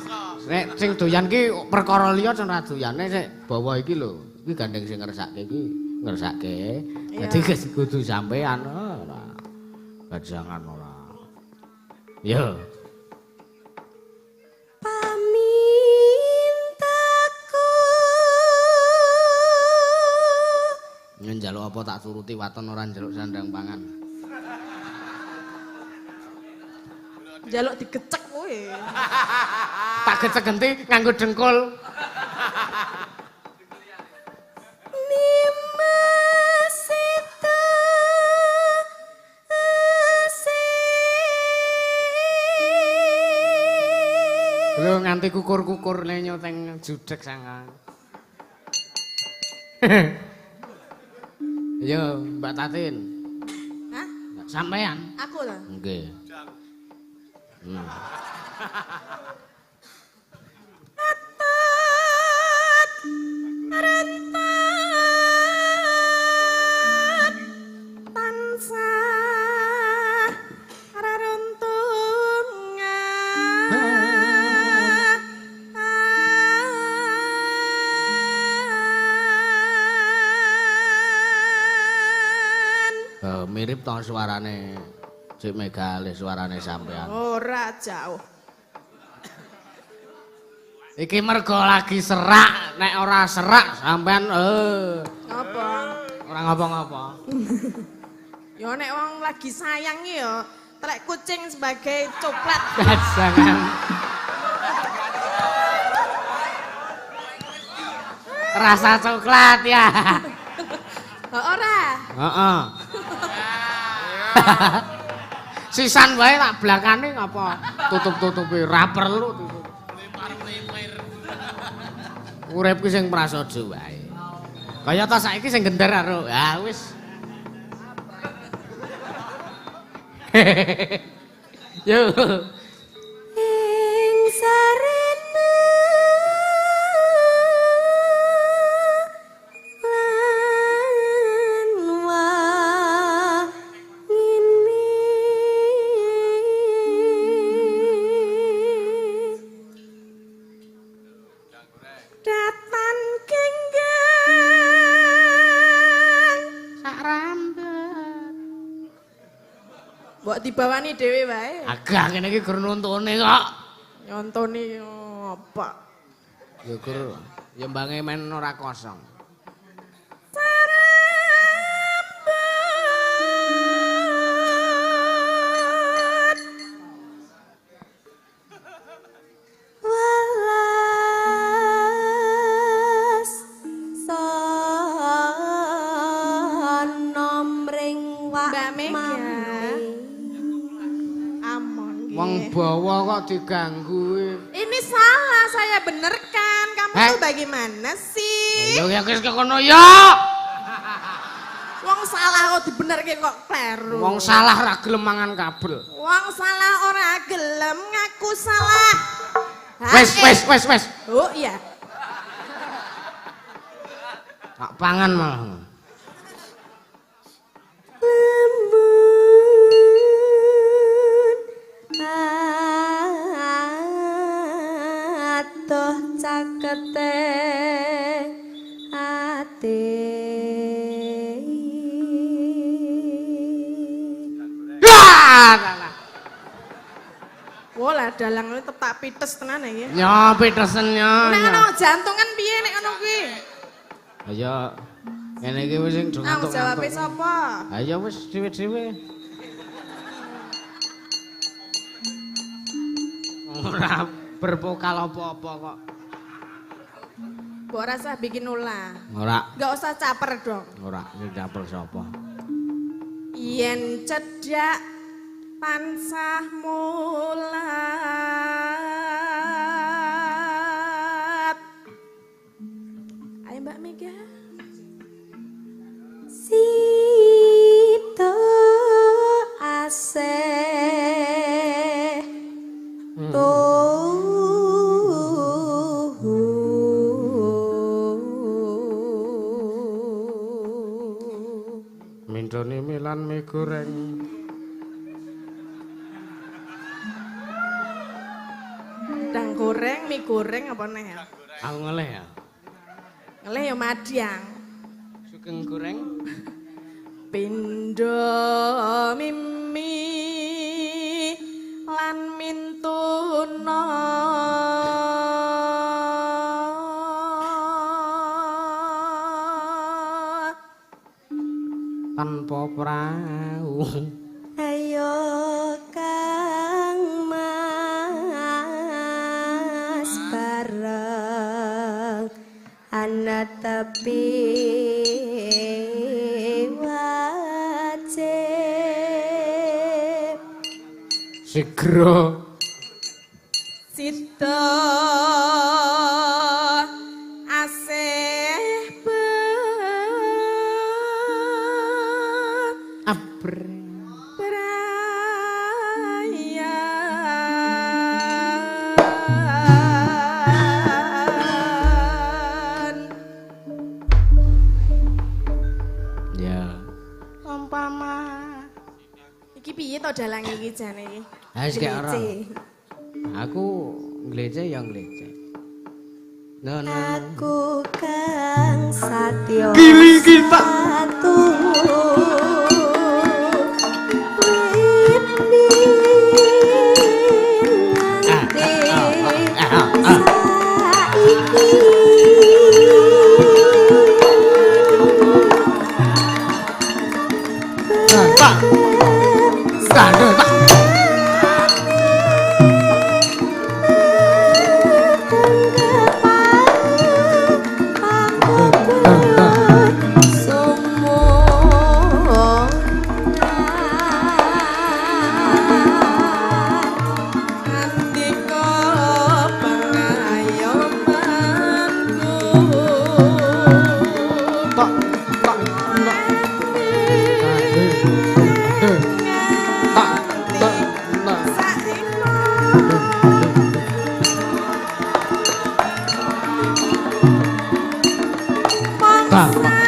Nek sing doyan ki perkara liya sing ora doyane sik bawa iki lho. Iki gandeng sing ngersake iki ngersake. Dadi kudu sampean ora. Bajangan ora. Yo. Pamintaku njaluk apa tak turuti waton ora njaluk sandang pangan. Njaluk digecek kowe. Tak gecek genti nganggo dengkul. Lho nganti kukur-kukur nyoteng judeg sangang. Yo, Mbak Tatin. Hah? Sampean? Aku lho. Nggih. Atat rentat tansah raruntungan. Mirip to suarane Cik Mega le suarane sampean. Ora jauh. Iki mergo lagi serak, nek ora serak sampean Apa? Ora ngapa-ngapa. Ya nek wong lagi sayang ya telek kucing sebagai coklat. Jangan. Rasa coklat ya. Ora. Heeh. Sisan wae tak blakane ngapa tutup-tutupi ra perlu tutup. Urip ki sing prasaja wae. Kaya ta saiki sing gender karo. Ha wis. Yo. Ing sarena lan wangine datan genggang sak rambet. Mbok dibawani dhewe wae. Agah kene iki gur nuntune kok. Nyontoni apa? Ya gur ya mbange men ora kosong. Sarambut welas sono mring wak Mbak Mega. mami. Amon nggih. Wong bawa kok diganggu. Ini salah, saya benerkan. Kamu Heh? tuh bagaimana sih? Ya ya wis kono ya. Wong salah kok dibenerke kok kleru. Wong salah ra gelem mangan kabel. Wong salah ora gelem ngaku salah. Wes wes wes wes. Oh iya. Tak pangan malah. Lembun adoh cakete ati. Wah lah dalang ini tetap pites tenan iki. Ya pitesen ya. Nek ono jantungan piye nek ono kuwi? Ayo ngene iki wis sing do Nang jawabe ngantuk-ngantuk. sapa? Ayo wis dhewe-dhewe. Ora bervokal apa-apa kok. Mbok rasa bikin ulah. Ora, Enggak usah caper dong. ora sing caper sapa. Yen cedhak tansah mulat. Ayo Mbak Mega. Sito aseh tuhu. Mindone milan mie goreng. Dang goreng, mie goreng apa neh ya? Aku ngelih ya. Ngelih ya madang. Sugeng goreng. Pindho mimi lan mintuna tanpa prau. Ayo Kang Mas bareng ana tepi wajib. Segera sida asih abre brayan. Ya. Umpama iki piye to dalang iki jane iki? Ha wis gak ora. Aku nglece ya nglece. No, no, no. Aku kang satya Gili Pak. satu. Ah, ah, ah, ah, ah. Saiki Ah, Pak. Kandel, Pak. Andika pangayomanku. Tok, tok, tok. Kandel, tok, tok, tok. Saiki Pak, Pak.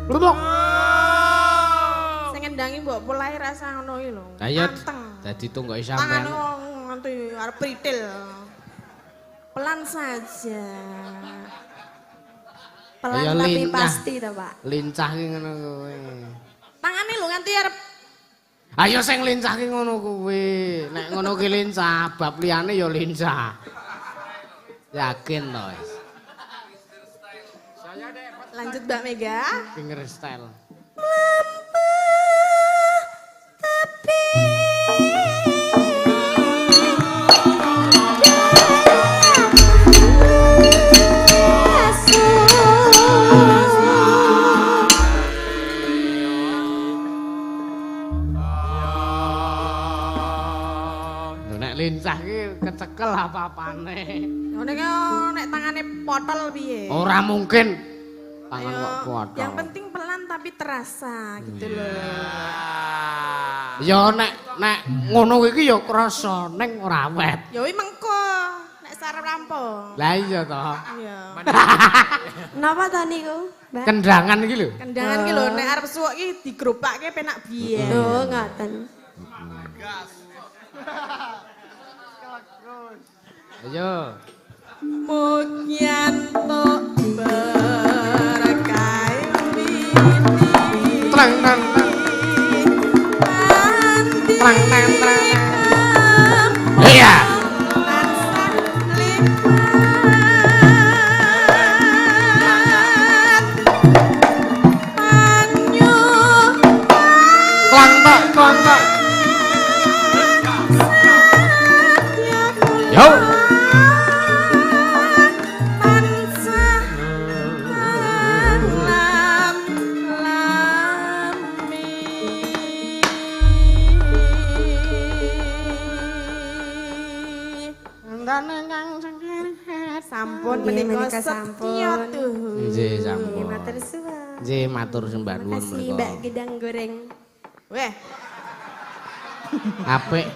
Lubuk. Sing ngendangi mbok polahe rasa ngono iki lho. Ayo Anteng. dadi tunggoke Tangane sampean. nganti arep pritil. Pelan saja. Pelan Ayo, tapi lincah. pasti to, Pak. Lincah ki ngono kuwi. Tangane lho nganti arep Ayo sing lincah ki ngono kuwi. Nek ngono ki lincah, bab liyane ya lincah. Yakin to wis. Lanjut Mbak Mega. Finger style. Lho nek lincah ki kecekel apa-apane. Ngene ki nek tangane potol piye? Ora mungkin. Tangan Ayo, kok potol. Yang penting pelan tapi terasa gitu loh. Ya nek nek ngono iki ya krasa ning ora awet. Ya wi mengko nek sarep rampung. Lah iya to. Iya. Napa ta niku, Mbak? Kendangan iki lho. Kendangan ki lho nek arep suwuk ki digrobake penak biyen. Oh, ngoten. Ayo. Mugyanto berkah witi. Trang trang trang. Trang trang trang. Iya. Tansah lipat panyu Klang tok, klang tok. Yo. Tandane kang Sampun Nggih, menika menika sampun. Setya Tuhu. Nggih, sampun. Matur suwun. Nggih, matur sembah nuwun Makasih menika. Mbak Gedang Goreng. Weh, Apik.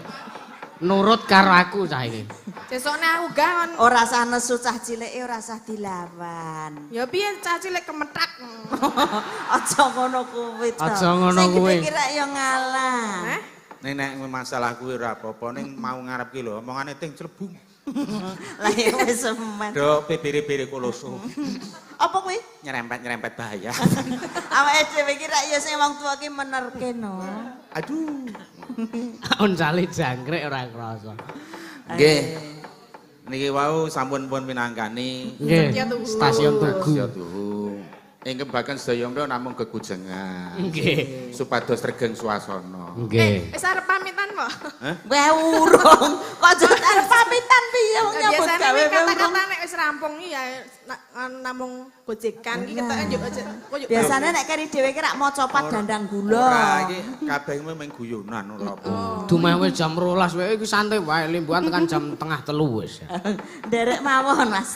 Nurut karo aku cah iki. sesukne aku gah kon. Ora usah nesu cah cilike, ora usah dilawan. Ya piye cah cilik kemetak. Aja ngono kuwi to. Aja ngono kuwi. Sing gedhe kira ya ngalah. Hah? Ning nek masalah kuwi ora apa-apa ning mau ngarep ki lho omongane ting clebung. Lah ya wis semen. Do bibire-bire koloso. Apa kuwi? Nyerempet-nyerempet bahaya. Awake dhewe iki rak ya sing wong tuwa ki menerke no. Aduh. Oncale jangkrik ora krasa. Nggih. Niki wau sampun pun minangkani Nggih, Setya Tuhu. stasiun Tugu. Setya Tuhu. Ingkang bahkan sedaya menika namung kekujengan. Nggih. Supados regeng swasana. Nggih. Wis arep pamitan kok. Weh urung. Kok aja arep pamitan piye wong nyambut Biasane gawe kuwi wae urung. kata-kata nek wis rampung iki ya namung gojekan iki ketoke njuk aja. Kok njuk Biasane nek keri dhewe ki rak maca dandang gula. Ora iki kabeh mung guyonan ora apa. Dumeh wis jam 12 wae iki santai wae limbuhan tekan jam 2:30 wis. Nderek mawon Mas.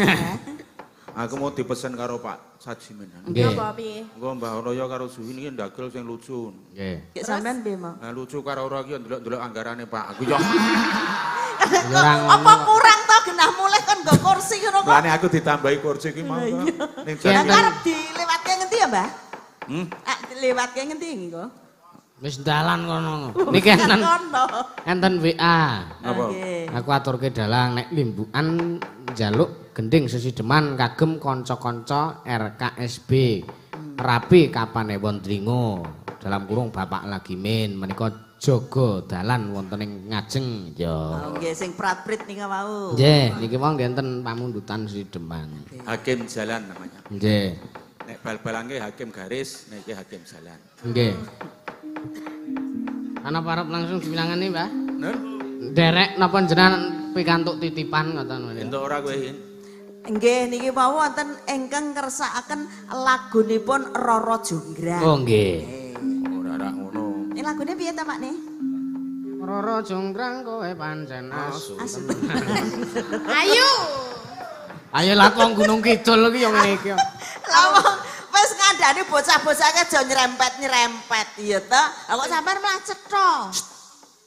Aku mau dipesen karo Pak Sajimin. Nggih. Apa piye? Engko Mbah Royo karo Suhin iki ndagel sing lucu. Nggih. Ki sampean piye mau? Nah lucu karo ora iki ndelok-ndelok anggarane Pak. Aku yo. Ora ngono. Apa kurang to genah mulih kon nggo kursi ngono kok. Mulane aku ditambahi kursi ki mau to. Ning Lah Enten. arep dilewatke ngendi ya, Mbah? Hmm? Ah, dilewatke ngendi iki kok? Wis dalan kono. Niki enten Kono. enten WA. Apa? Nggih. Aku aturke dalang nek limbukan njaluk gending sesideman kagem kanca-kanca RKSB. Rapi kapanewon Dringo dalam kurung Bapak Lagimin menika jaga dalan wonten ing ngajeng ya. Oh, nggih sing prat-prit nika wau. Nggih, niki wong ngenten pamundutan sesideman. Hakim jalan namanya. Nggih. Nek bal-balan ki hakim garis, nek iki hakim jalan. Nggih. Ana parep langsung dipinangani, Mbah? Nur, Nderek napa jenengan pikantuk titipan ngoten menika? entuk ora kowe? Hin? Nggih niki wau wonten ingkang ngersakaken lagunipun Roro Jonggrang. Oh nggih. Ora ora ngono. Ini lagune piye ta, Pak nih? Roro Jonggrang kowe pancen asu. Asu. Ayo. Ayo lah wong Gunung Kidul iki yo ngene iki. Lah wong wis ngandani bocah-bocah ki aja nyerempet-nyerempet ya ta. Lah kok sampean malah cetha.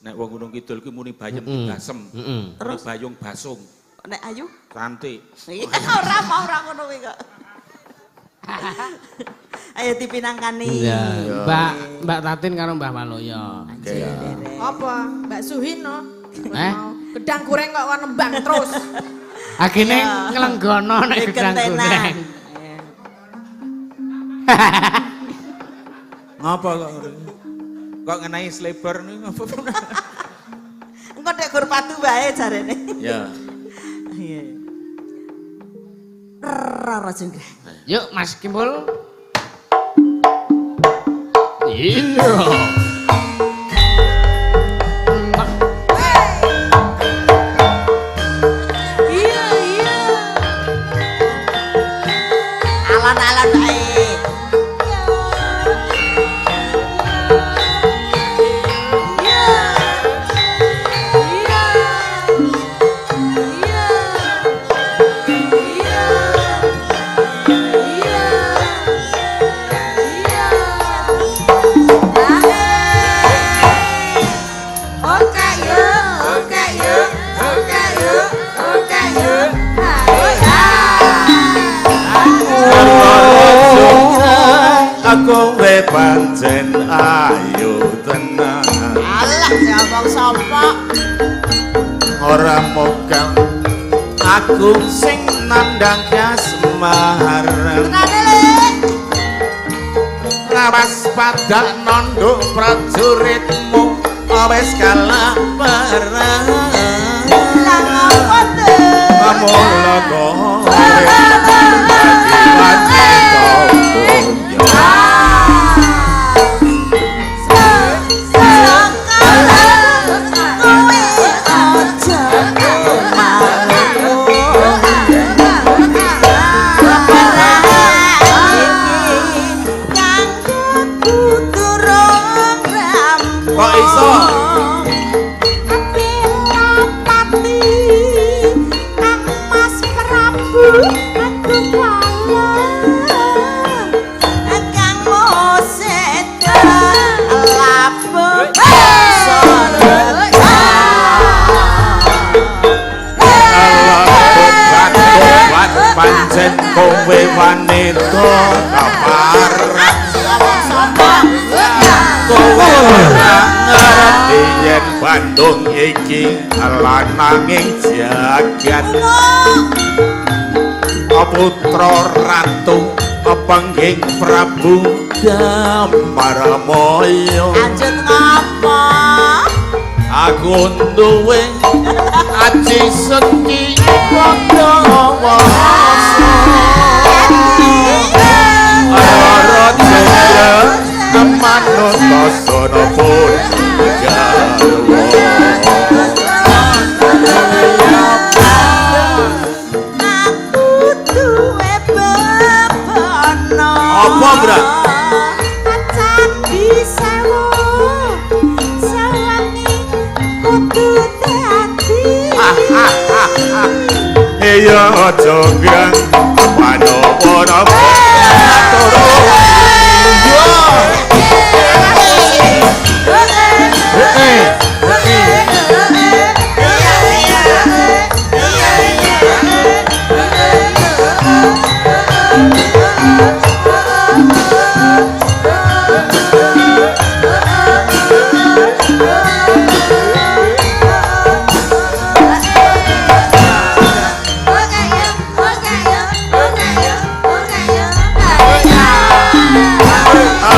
Nek wong Gunung Kidul ki muni bayem basem. Heeh. Terus bayung basung. Nek ayu Cantik. Iya, ora mau ora ngono kuwi kok. Ayo dipinangkani. Iya, Mbak Mbak Tatin karo Mbah Maloyo. Anjir, derek. Apa? Mbak Suhin no. Eh? Gedang goreng kok kon nembang terus. Agene nglenggono nek gedang Gentenan. goreng. Iya. Ngapa kok ngono? Kok ngenai sleber niku ngapa? Engko nek gur padu wae jarene. Ya. Iya. Roro Jonggrang. Yuk Mas Kimpul. Iya. Iya, iya. Alon-alon wae. Aku we pancen ayu tenan. Alah, ngomong sapa? Ora mokang aku sing nandang kasmaran. Tenane, Lek. Rawas padak nonduk prajuritmu wis kalah perang. Lah ngopo to? Mula kowe dadi wanita punya. Kok iso? Kowe wanita kaparan. Kowe ora ngerti yen Bandung iki lananging jagat. Putra ratu pengging Prabu Damarmaya. Ajut ngapa? Aku duwe aji seki padha wasa. Rara jonggrang manut tasana pun garwa. Aku duwe bebana. Apa, Bra? Candi sewu sewangi kudu dadi. Iya jonggrang panopo-nopo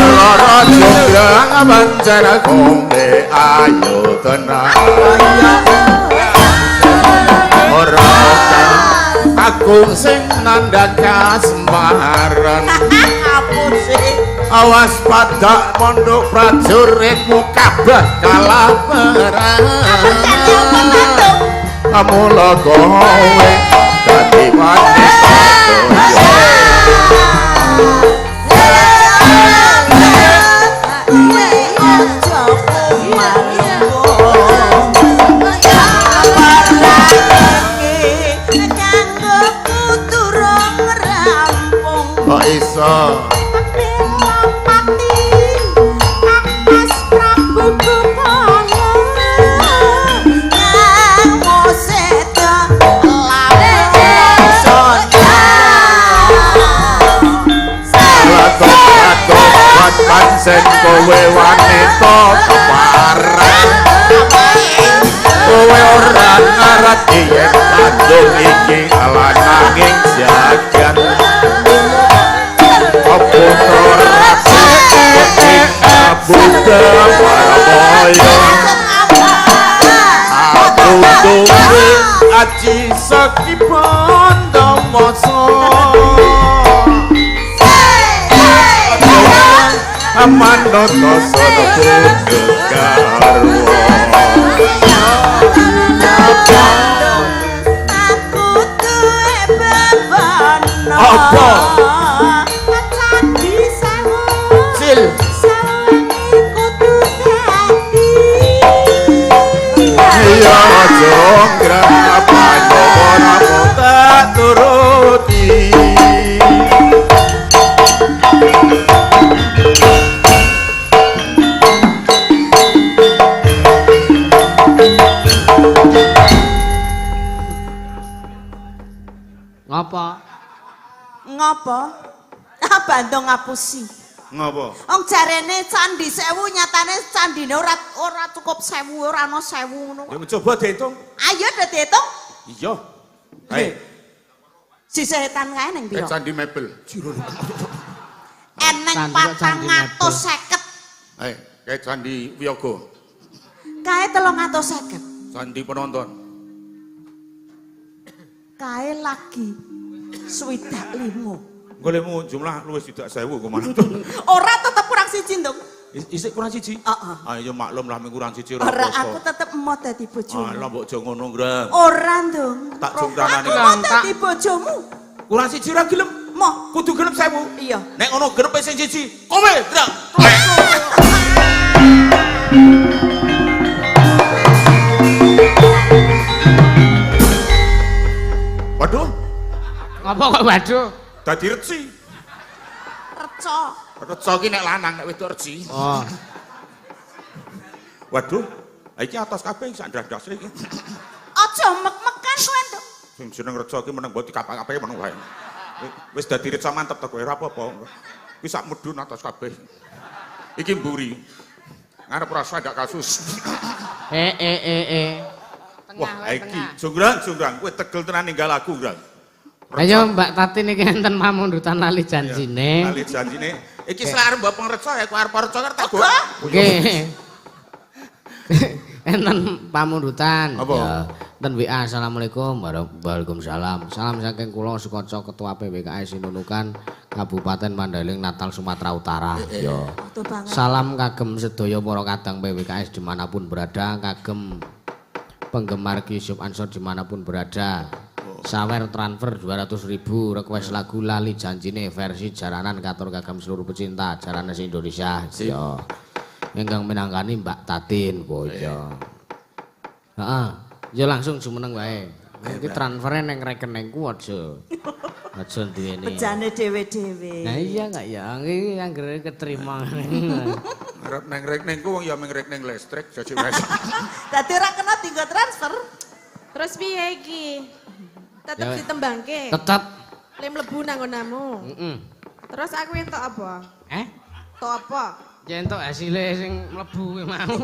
Rara jonggrang pancen kowe ayo tenan. Ora kang aku sing nandhak kasmaran. Ngapusi. Awas padak mondok prajuritmu kabeh kalah perang. Candi apa Bandung? Mula kowe dadi wanita toya. Kok iso? Tobat pancen kowe wanita keparan. Kowe ora ngerti yen Bandung iki lananging jagat. Putra ratu ing Prabu Damarmaya. Aku duwe aji seki Bandamasa. Manut tasana putra garwa. Aku duwe bebana. Apa? Candi sewu. Sil. Sewangi kudu dadi. Iya jonggrang panopo tak turuti. Ngopo? Ngopo? Ah, Bandung ngapusi. Ngopo? Wong jarene candi sewu nyatane candine ora ora cukup sewu, ora ana sewu ngono. Ya coba dihitung. Ayo do diitung. Iya. Ayo. Sisih etan kae ning pira? Candi mebel. Eneng Candi kok candi mebel. 450. Kayak candi wiyaga. Kae 350. Candi penonton. Kae lagi 65. Golekmu jumlah luwih 1000 kemana? Ora tetep kurang siji, Ndung. Isik kurang siji? Heeh. Ayo maklum lah ming kurang siji ora Ora apa-apa. aku tetep emoh dadi bojomu. Alah mbok aja ngono, Greng. Ora, Ndung. Tak jongkranane. Aku mau dadi bojomu. Kurang siji ora gelem. Moh. Kudu genep 1000. Iya. Nek ngono genepe sing siji, kowe, Greng. Waduh, Ngopo kok waduh? dadi reci. Reca. Reca ki nek lanang nek wedok reci. Oh. Waduh, iki atas kabeh sak ndas-ndase iki. Aja mek-mekan kowe, Ndung. Sing jeneng reca iki meneng mbok dikapak-kapake meneng wae. Wis dadi reca mantep to kowe ora apa-apa. Kuwi sak medun atas kabeh. Iki mburi. Ngarep rasa ndak kasus. Eh eh eh eh. Wah, iki jonggrang jonggrang kowe tegel tenan ninggal aku, Grang. Ayo Mbak Tati niki enten pamundutan lali janjine. Lali janjine. Iki selak arep mbok pengreca ya, aku arep reca tak go. Nggih. Enten pamundutan. Apa? Ya, enten WA Assalamualaikum warahmatullahi. Salam saking kula Sukaca Ketua PWKS Nunukan Kabupaten Mandailing Natal Sumatera Utara. Ya. Foto banget. Salam kagem sedaya para kadang PWKS dimanapun berada, kagem penggemar Ki Yusuf Ansor dimanapun berada. Sawer transfer 200.000, request lagu Lali Janjine versi jaranan katur kagem seluruh pecinta jaranan Indonesia. Ya. Ingkang minangkani Mbak Tatin, boyo. Heeh. Ya langsung jumeneng wae. Iki transfere ning rekeningku aja. Aja duweni. Bejane dhewe-dhewe. Nah iya enggak ya, iki anggere keterima. Arep neng rekeningku wong ya meng rekening listrik jadi wes. Dadi ora kena tinggal transfer. Terus piye iki? Tetep Ya. ditembangke. Tetep. Le mlebu nang nggonamu. Heeh. Terus aku entuk apa? Eh? Entuk apa? Ya entuk hasile sing mlebu kuwi mau.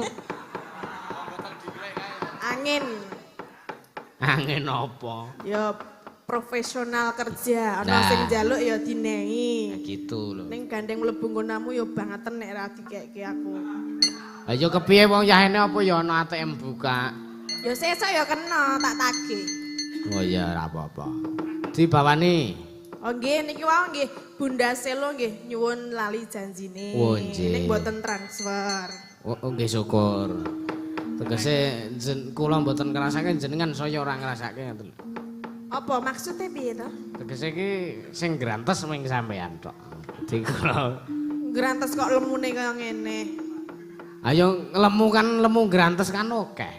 Angin. Angin apa? Ya profesional kerja, ana Nah. sing njaluk ya dinehi. Nah, gitu lho. Ning gandeng mlebu nggonamu ya bangeten nek ra dikekke aku. Lah ya kepiye wong yahene apa ya ana ATM buka. Ya sesuk ya kena tak tagih. Oh iya ora apa-apa. Dibawani. Oh nggih niki wau nggih Bunda Selo nggih nyuwun lali janjine. Oh, nggih. Ning mboten transfer. Oh, oh nggih syukur. Tegese kula mboten ngrasake jenengan saya ora ngrasake ngoten. Apa maksudnya piye to? Tegese iki sing grantes ming sampean tok. Dadi kula Grantes kok lemune kaya ngene. ayo lemu kan lemu grantes kan akeh.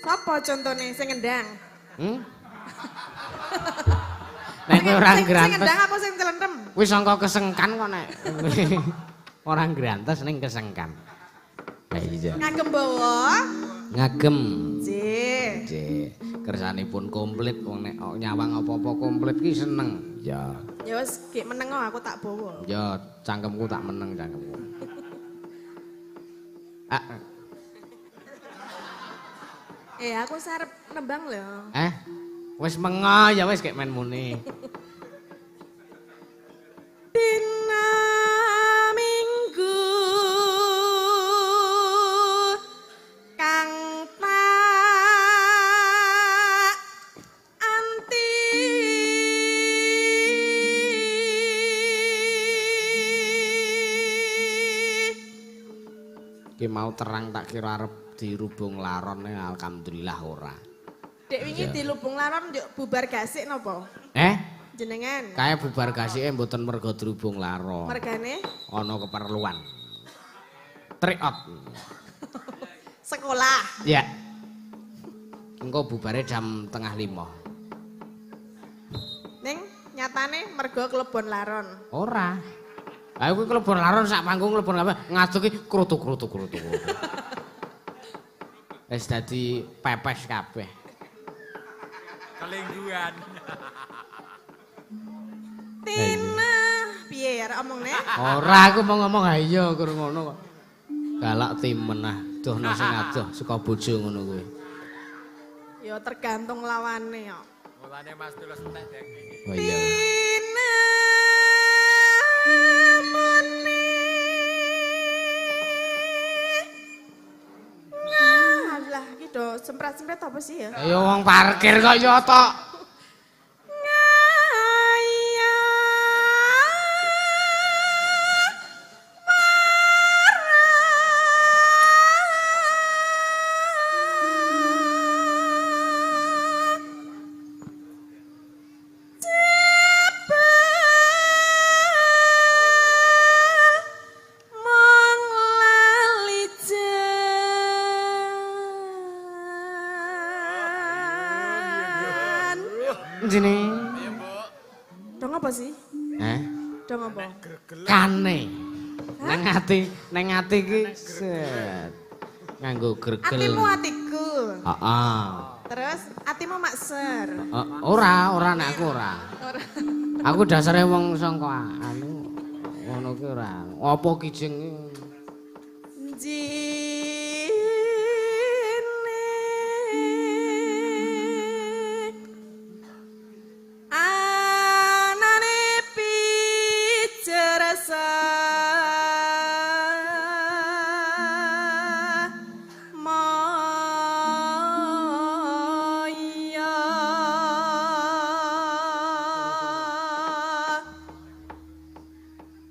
Sapa contone sing ngendang? Hmm? Nek kowe ora Sing grantes ngendang apa sing celentem? kuwi sangka kesengkan kok nek. Ora grantes ning kesengkan. Lah iya. Ngagem bawa. Ngagem. Nggih. Nggih, kersanipun komplit wong nek nyawang apa-apa komplit ki seneng. Ya. Ya wis gek meneng kok, aku tak bawa. Ya cangkemku tak meneng cangkemku. Ah, Aku sarep nembang lho. eh. Wis mengo ya wis kek men muni. Dina Minggu kang tak anti Ki mau terang tak kira arep dirubung laron alhamdulillah ora. Dek wingi dilubung laron njuk bubar gasik napa? Eh, Jenengan. kae bubar gasike mboten mergo dirubung laron. Mergane Ana keperluan. Tryout. sekolah. Ya. Engko bubare jam 4:30. Ning nyatane mergo klebon laron. Ora. Lah kuwi klebon laron sak panggung klebon kabeh ngadeg ki krutuk-krutuk krutuk. Wis dadi pepes kabeh. Kelingguan. Tina, piye ya arek omongne? Ora aku mau ngomong ha iya kur ngono kok. Galak timen ah, dohno sing adoh saka bojo ngono kuwi. Ya tergantung lawane kok. Mulane Mas Tulus entek daging. Oh iya. Tina mene. Alah, iki do semprat-sempret apa sih ya? Ayo wong parkir kok ya tok. Jeneng. Dong apa sih? Eh? Dong apa? Kane. Neng ati iki set. Nganggo gregel. Atimu atiku. Heeh. Terus atimu Kamu makser. Ora, ora nek aku ora. Ora. Aku dasare wong sangka anu ngono ki ora. Apa kijing Jine anane pijersa maya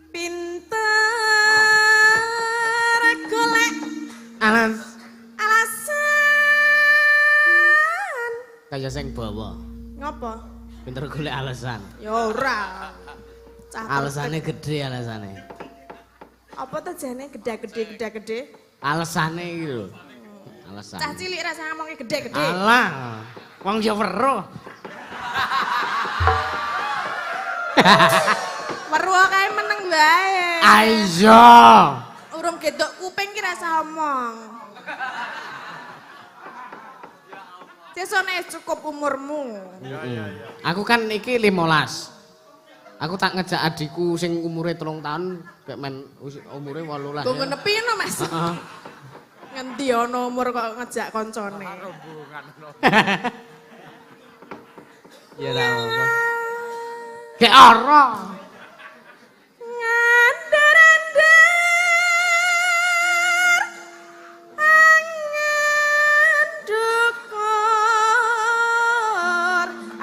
pinter golek alas alasan kaya sing bawa. Ngopo? Pinter golek alasan. Ya ora. Cah Alasane gede alasane. Apa to jane gede-gede gede-gede? Alasane iki lho. Alasan. Cah cilik rasa ngomongnya gede-gede. Alah, wong ya weruh. Weruh kae meneng wae. Ayo. Urung gedok kuping ki rasa omong. Sesone cukup umurmu. Aku kan iki 15. Aku tak ngejak adikku sing umure 3 tahun kayak men umure 18. Nggo ngenepi no, Mas. Heeh. Ngendi ana umur kok ngejak koncone. Ya ora apa. Gek ora. Ngandar-andar angan dukur.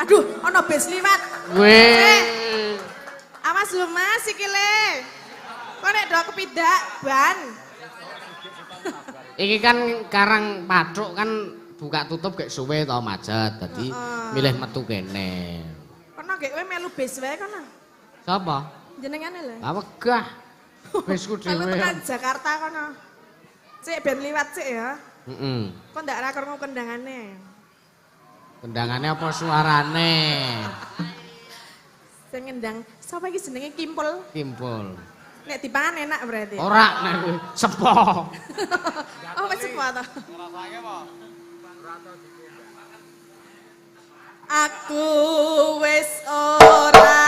Aduh, ana bis liwat. Weh. Awas lho Mas sikile. Kok nek do kepidak ban. Iki kan karang pathuk kan buka tutup gek suwe to macet. Dadi milih metu kene. Kono gek kowe melu bis wae kono. Sapa? Jenengane lho. Lah wegah. Bisku Melu dhewe. tekan Jakarta kono. Cek ben liwat cek ya. Heeh. Kok ndak ra krungu kendangane. Kendangane apa suarane? Sing ngendang sapa iki jenenge Kimpul? Kimpul. Nek dipangan enak berarti. Ora nek kuwi sepo. Oh, wis sepo to. Aku wis ora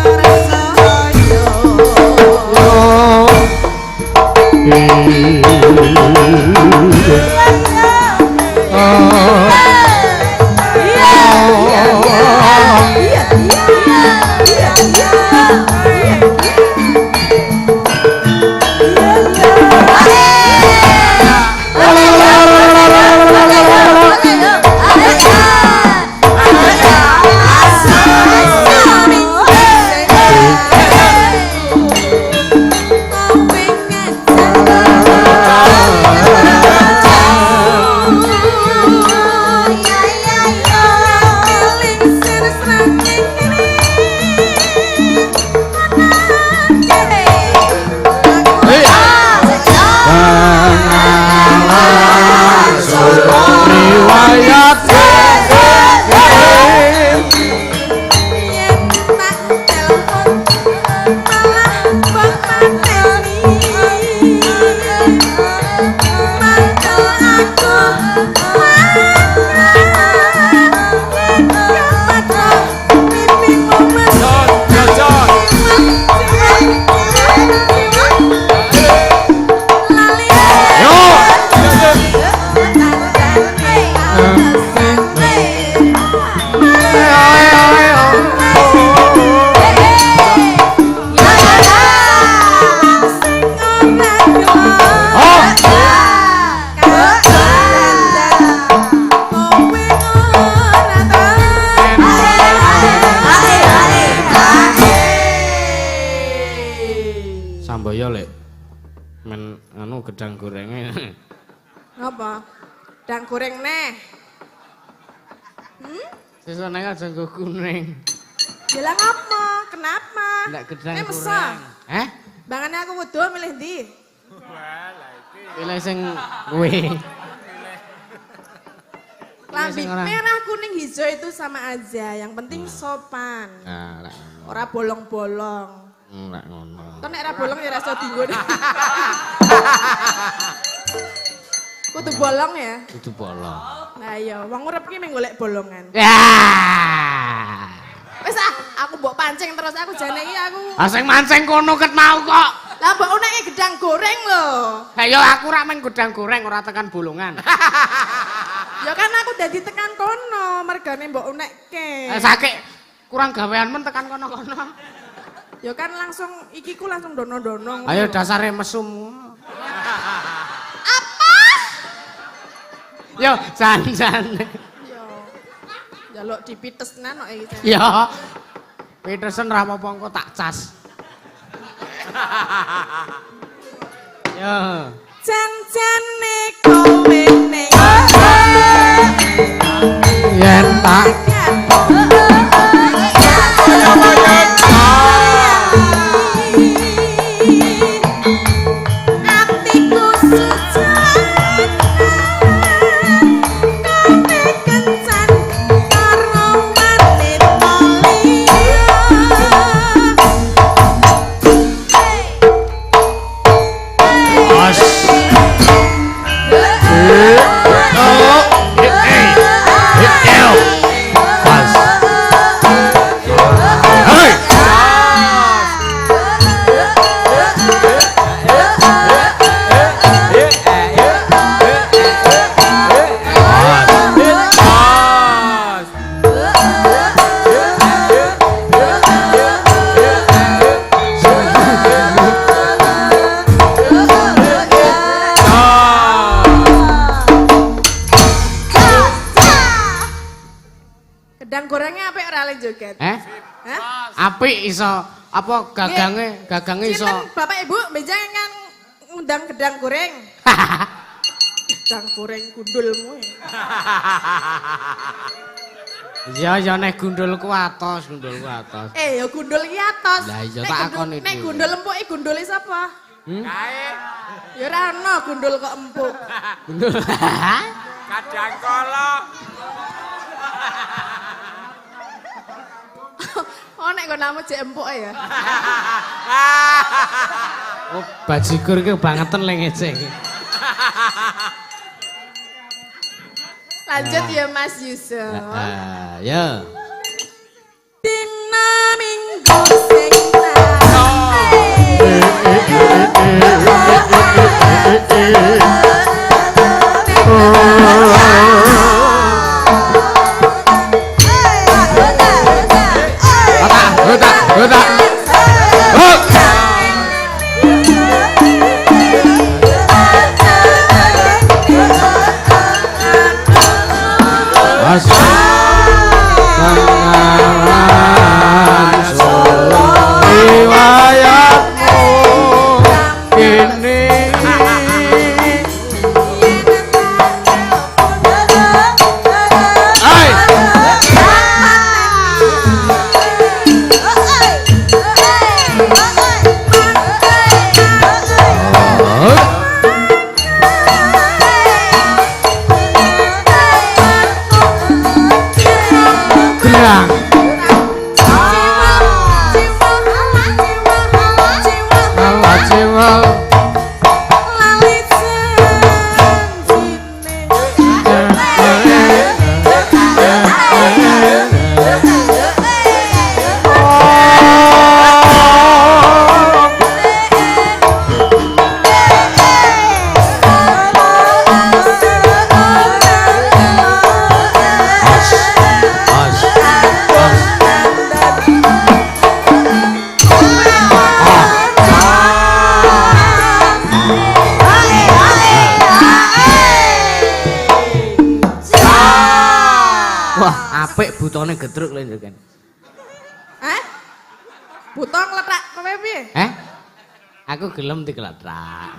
percaya. Iya, iya, iya, iya, iya. Riwayat Samboyo lek men anu gedang gorenge. Apa? Gedang goreng neh. Sesone aja nggo kuning. Ya lah ngapa? Kenapa? Ndak gedang Nek mesah. goreng. Heh? Bangane aku wuduh milih ndi? Pilih sing kuwi. Klambi sing ora. merah, kuning, hijau itu sama aja. Yang penting sopan. Nah, lek ngono. Ora bolong-bolong. Lek ngono. Toh nek ora bolong ya ora iso dienggo. Kudu bolong ya. Kudu bolong. Nah iya, wong urip ki mung golek bolongan. Ya. Wis ah, aku mbok pancing terus aku jane iki aku. Ah sing mancing kono ket mau kok. Lah mbok uneke gedang goreng lho. Ha ya aku rak men gedang goreng ora tekan bolongan. Ya kan aku dadi tekan kono, mergane mbok unekke. Sakit kurang gawean men tekan kono-kono. Ya kan langsung iki ku langsung dono-dono. Ayo dasare mesum. Apa? Yo jan-jan. Yo. Njaluk dipitesnan kok iki. Ya. Pitesen ra apa-apa engko tak cas. Yo. Jan-jane kowe ning yen tak atiku sejati kowe kencan karo wanita liya. As. Oh, Pas. Hei. Gedang gorengnya apik ora le joget? Eh? Hah? Apik iso apa gagange, gagange iso. Sinten Bapak Ibu benjang kan ngundang gedang goreng. Gedang goreng gundulmu. Ya. Ya ya nek gundulku atos, gundulku atos. Eh ya gundul iki atos. Lah iya tak akoni Nek dhewe. gundul empuk iki gundule sapa? Hmm? Kae Ya ora ono gundul kok empuk. Gundul. kadang kala. Oh nek nggonamu jek empuk ya. Oh, bajigur iki kebangetan le ngece iki. Lanjut ya Mas Yusuf. Heeh, ya. Dina Minggu sing Otak, otak, otak. Hop. Mas. Tengaran Solo riwayatmu kini. Hai. Gerang. Alah jiwa. As. As. As. Wah, apik butone gedruk lho njenengan. Hah? Buta ngletak kowe piye? Eh? Aku gelem dikletrak.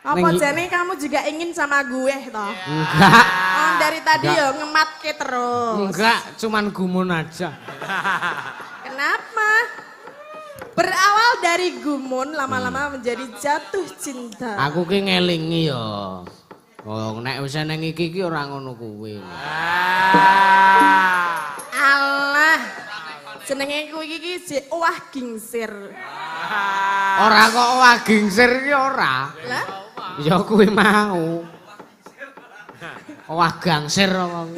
Apa Neng- jane kamu juga ingin sama gue toh? Enggak. Oh, dari tadi Enggak. ya ngematke terus. Enggak, cuman gumun aja. Kenapa? Berawal dari gumun lama-lama menjadi jatuh cinta. Aku ki ngelingi ya. Oh, nek wis nang iki ki ora ngono kuwi. Allah. Jenenge kuwi iki jek owah gingsir. Ora kok owah gingsir ki ora. Lah, Ya kuwi mau. Wah gangsir wong.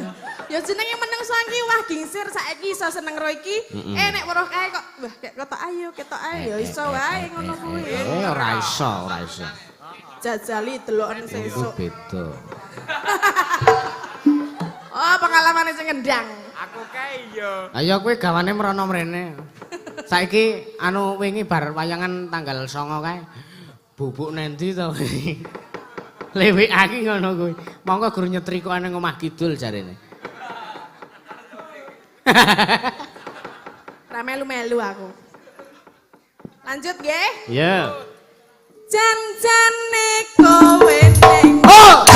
Ya jenenge menungso iki wah gingsir saiki iso seneng ro iki. Nek weruh kae kok wah ketok ayo, ketok ayo ya iso wae ngono kuwi. Ora iso, ora iso. Jajali deloken sesuk. Beda. Oh, pengalamane sing ngendang. Aku kae iya. Ayo kowe gawane mrono mrene. Saiki anu wingi bar wayangan tanggal 9 kae. Bubuk nendi to. Lewekake ngono kuwi. Monggo guru nyetrika nang omah kidul jarene. Ra melu-melu aku. Lanjut nggih. Iya. Jan-jane kowe ning Oh!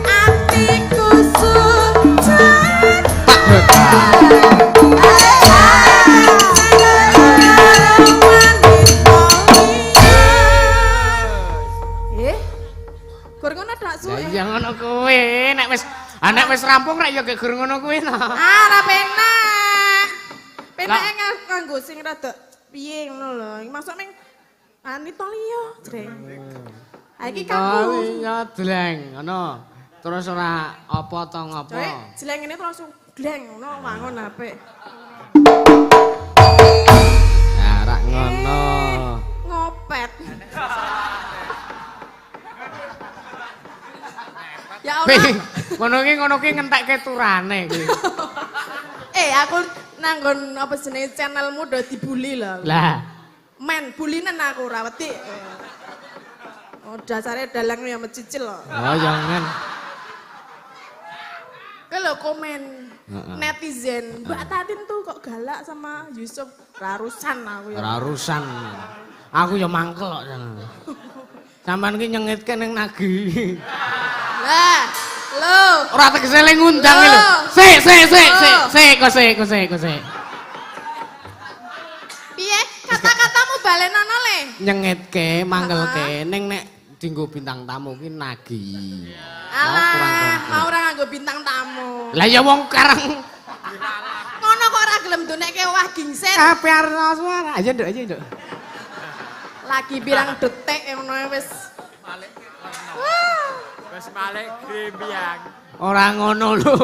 Atiku sujud. Gur ngono tok su. Lah iya ngono kuwi, nek wis nek wis rampung rek ya gek gur ngono kuwi to. Ah, ora penak. Penake nganggo sing rada piye ngono lho. Masuk ning Anita liya, jreng. Ha iki kaku. Iya, dleng ngono. Terus ora apa to ngopo. Coy, jeleng ngene terus langsung gleng ngono wangun apik. Nah, rak ngono. Ngopet. Ya Allah. Ngono ki ngentekke turane kuwi. Aku nanggon apa jenenge channelmu udah dibully lho. Lah, men bulinen aku ora wedi. Oh, dasare dalang ya mecicil lho. Oh, jangan. Kuwi lho komen netizen, Mbak Tatin tuh kok galak sama Yusuf. Rarusan aku ya. Rarusan. Aku ya mangkel kok. Sampeyan ki nyengitke ning nagi. Lah, lho. Ora tegese le ngundang lho. Sik sik sik sik sik kok sik kok sik kok sik. Piye? Kata-katamu balenono le. Nyengitke, mangkelke ning nek dienggo bintang tamu ki nagi. Alah, mau ora nganggo bintang tamu. Lah ya wong karang ngono kok ora gelem donekke wah gingset. Kabeh arep suara. Ayo nduk, ayo nduk. Lagi pirang detik ngono wis. Wis malik grembyang. Ora ngono lho.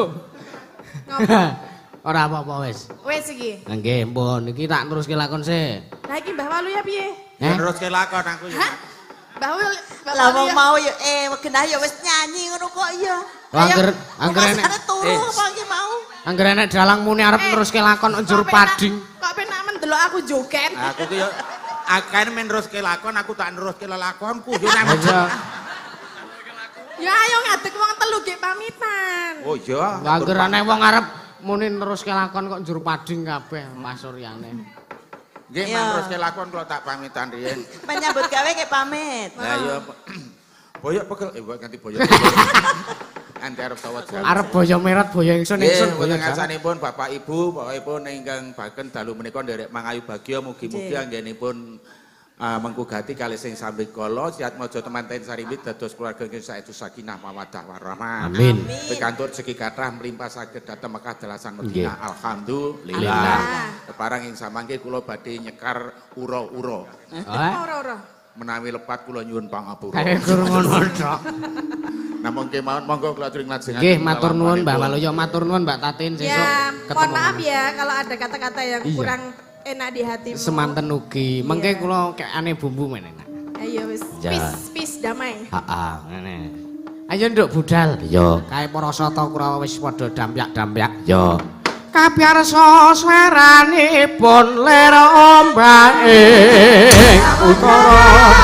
Ora apa-apa wis. Wis iki. Nggih, mpun iki tak teruske lakon sik. Lah iki Mbah Walu ya piye? Teruske lakon aku ya. Hah? Mbah Walu. Lah wong mau ya genah ya wis nyanyi ngono kok ya. Angger angger enek turu apa iki mau? Angger enek dalang muni arep neruske lakon njur pading. Kok penak men delok aku joget. Aku ki ya akeh men neruske lakon aku tak neruske lelakonku yo nek. Ya ayo ngadeg wong telu gek pamitan. Oh iya. Angger enek wong arep muni neruske lakon kok njur pading kabeh pasuryane. Nggih, men neruske lakon kula tak pamitan riyen. Menyambut gawe ke pamit. Lah iya boyok pegel ganti boyok. Anti arep sawet jalan. Arep boyo merot boyo ingsun ingsun boyo ngasanipun Bapak Ibu, pokokipun ingkang baken dalu menika nderek mangayu bagya mugi-mugi anggenipun mengku gati kalih sing sambikala siatmaja temanten sarimbit dados keluarga ingkang saestu sakinah mawaddah warahmah. Amin. Pikantuk rezeki kathah mlimpah saged dhateng Mekah dalasan Madinah. Alhamdulillah. Keparang ing samangke kula badhe nyekar ura-ura. Ura-ura. Menawi lepat kula nyuwun pangapura. Kae gur ngono tok. Namung kemawon monggo kula aturi nglajengaken. Nggih, matur nuwun Mbah Waluyo, matur nuwun Mbak Tatin sesuk ya, ketemu. Mohon maaf ya kalau ada kata-kata yang kurang enak di hatimu. Semanten ugi. Mengke kula kekane bumbu men enak. Ayo wis, peace, peace damai. Heeh, ngene. Ayo nduk budal. Iya. Kae para sata Kurawa wis padha dampyak-dampyak. Iya. Kabyarsa sweranipun lir ombake utara.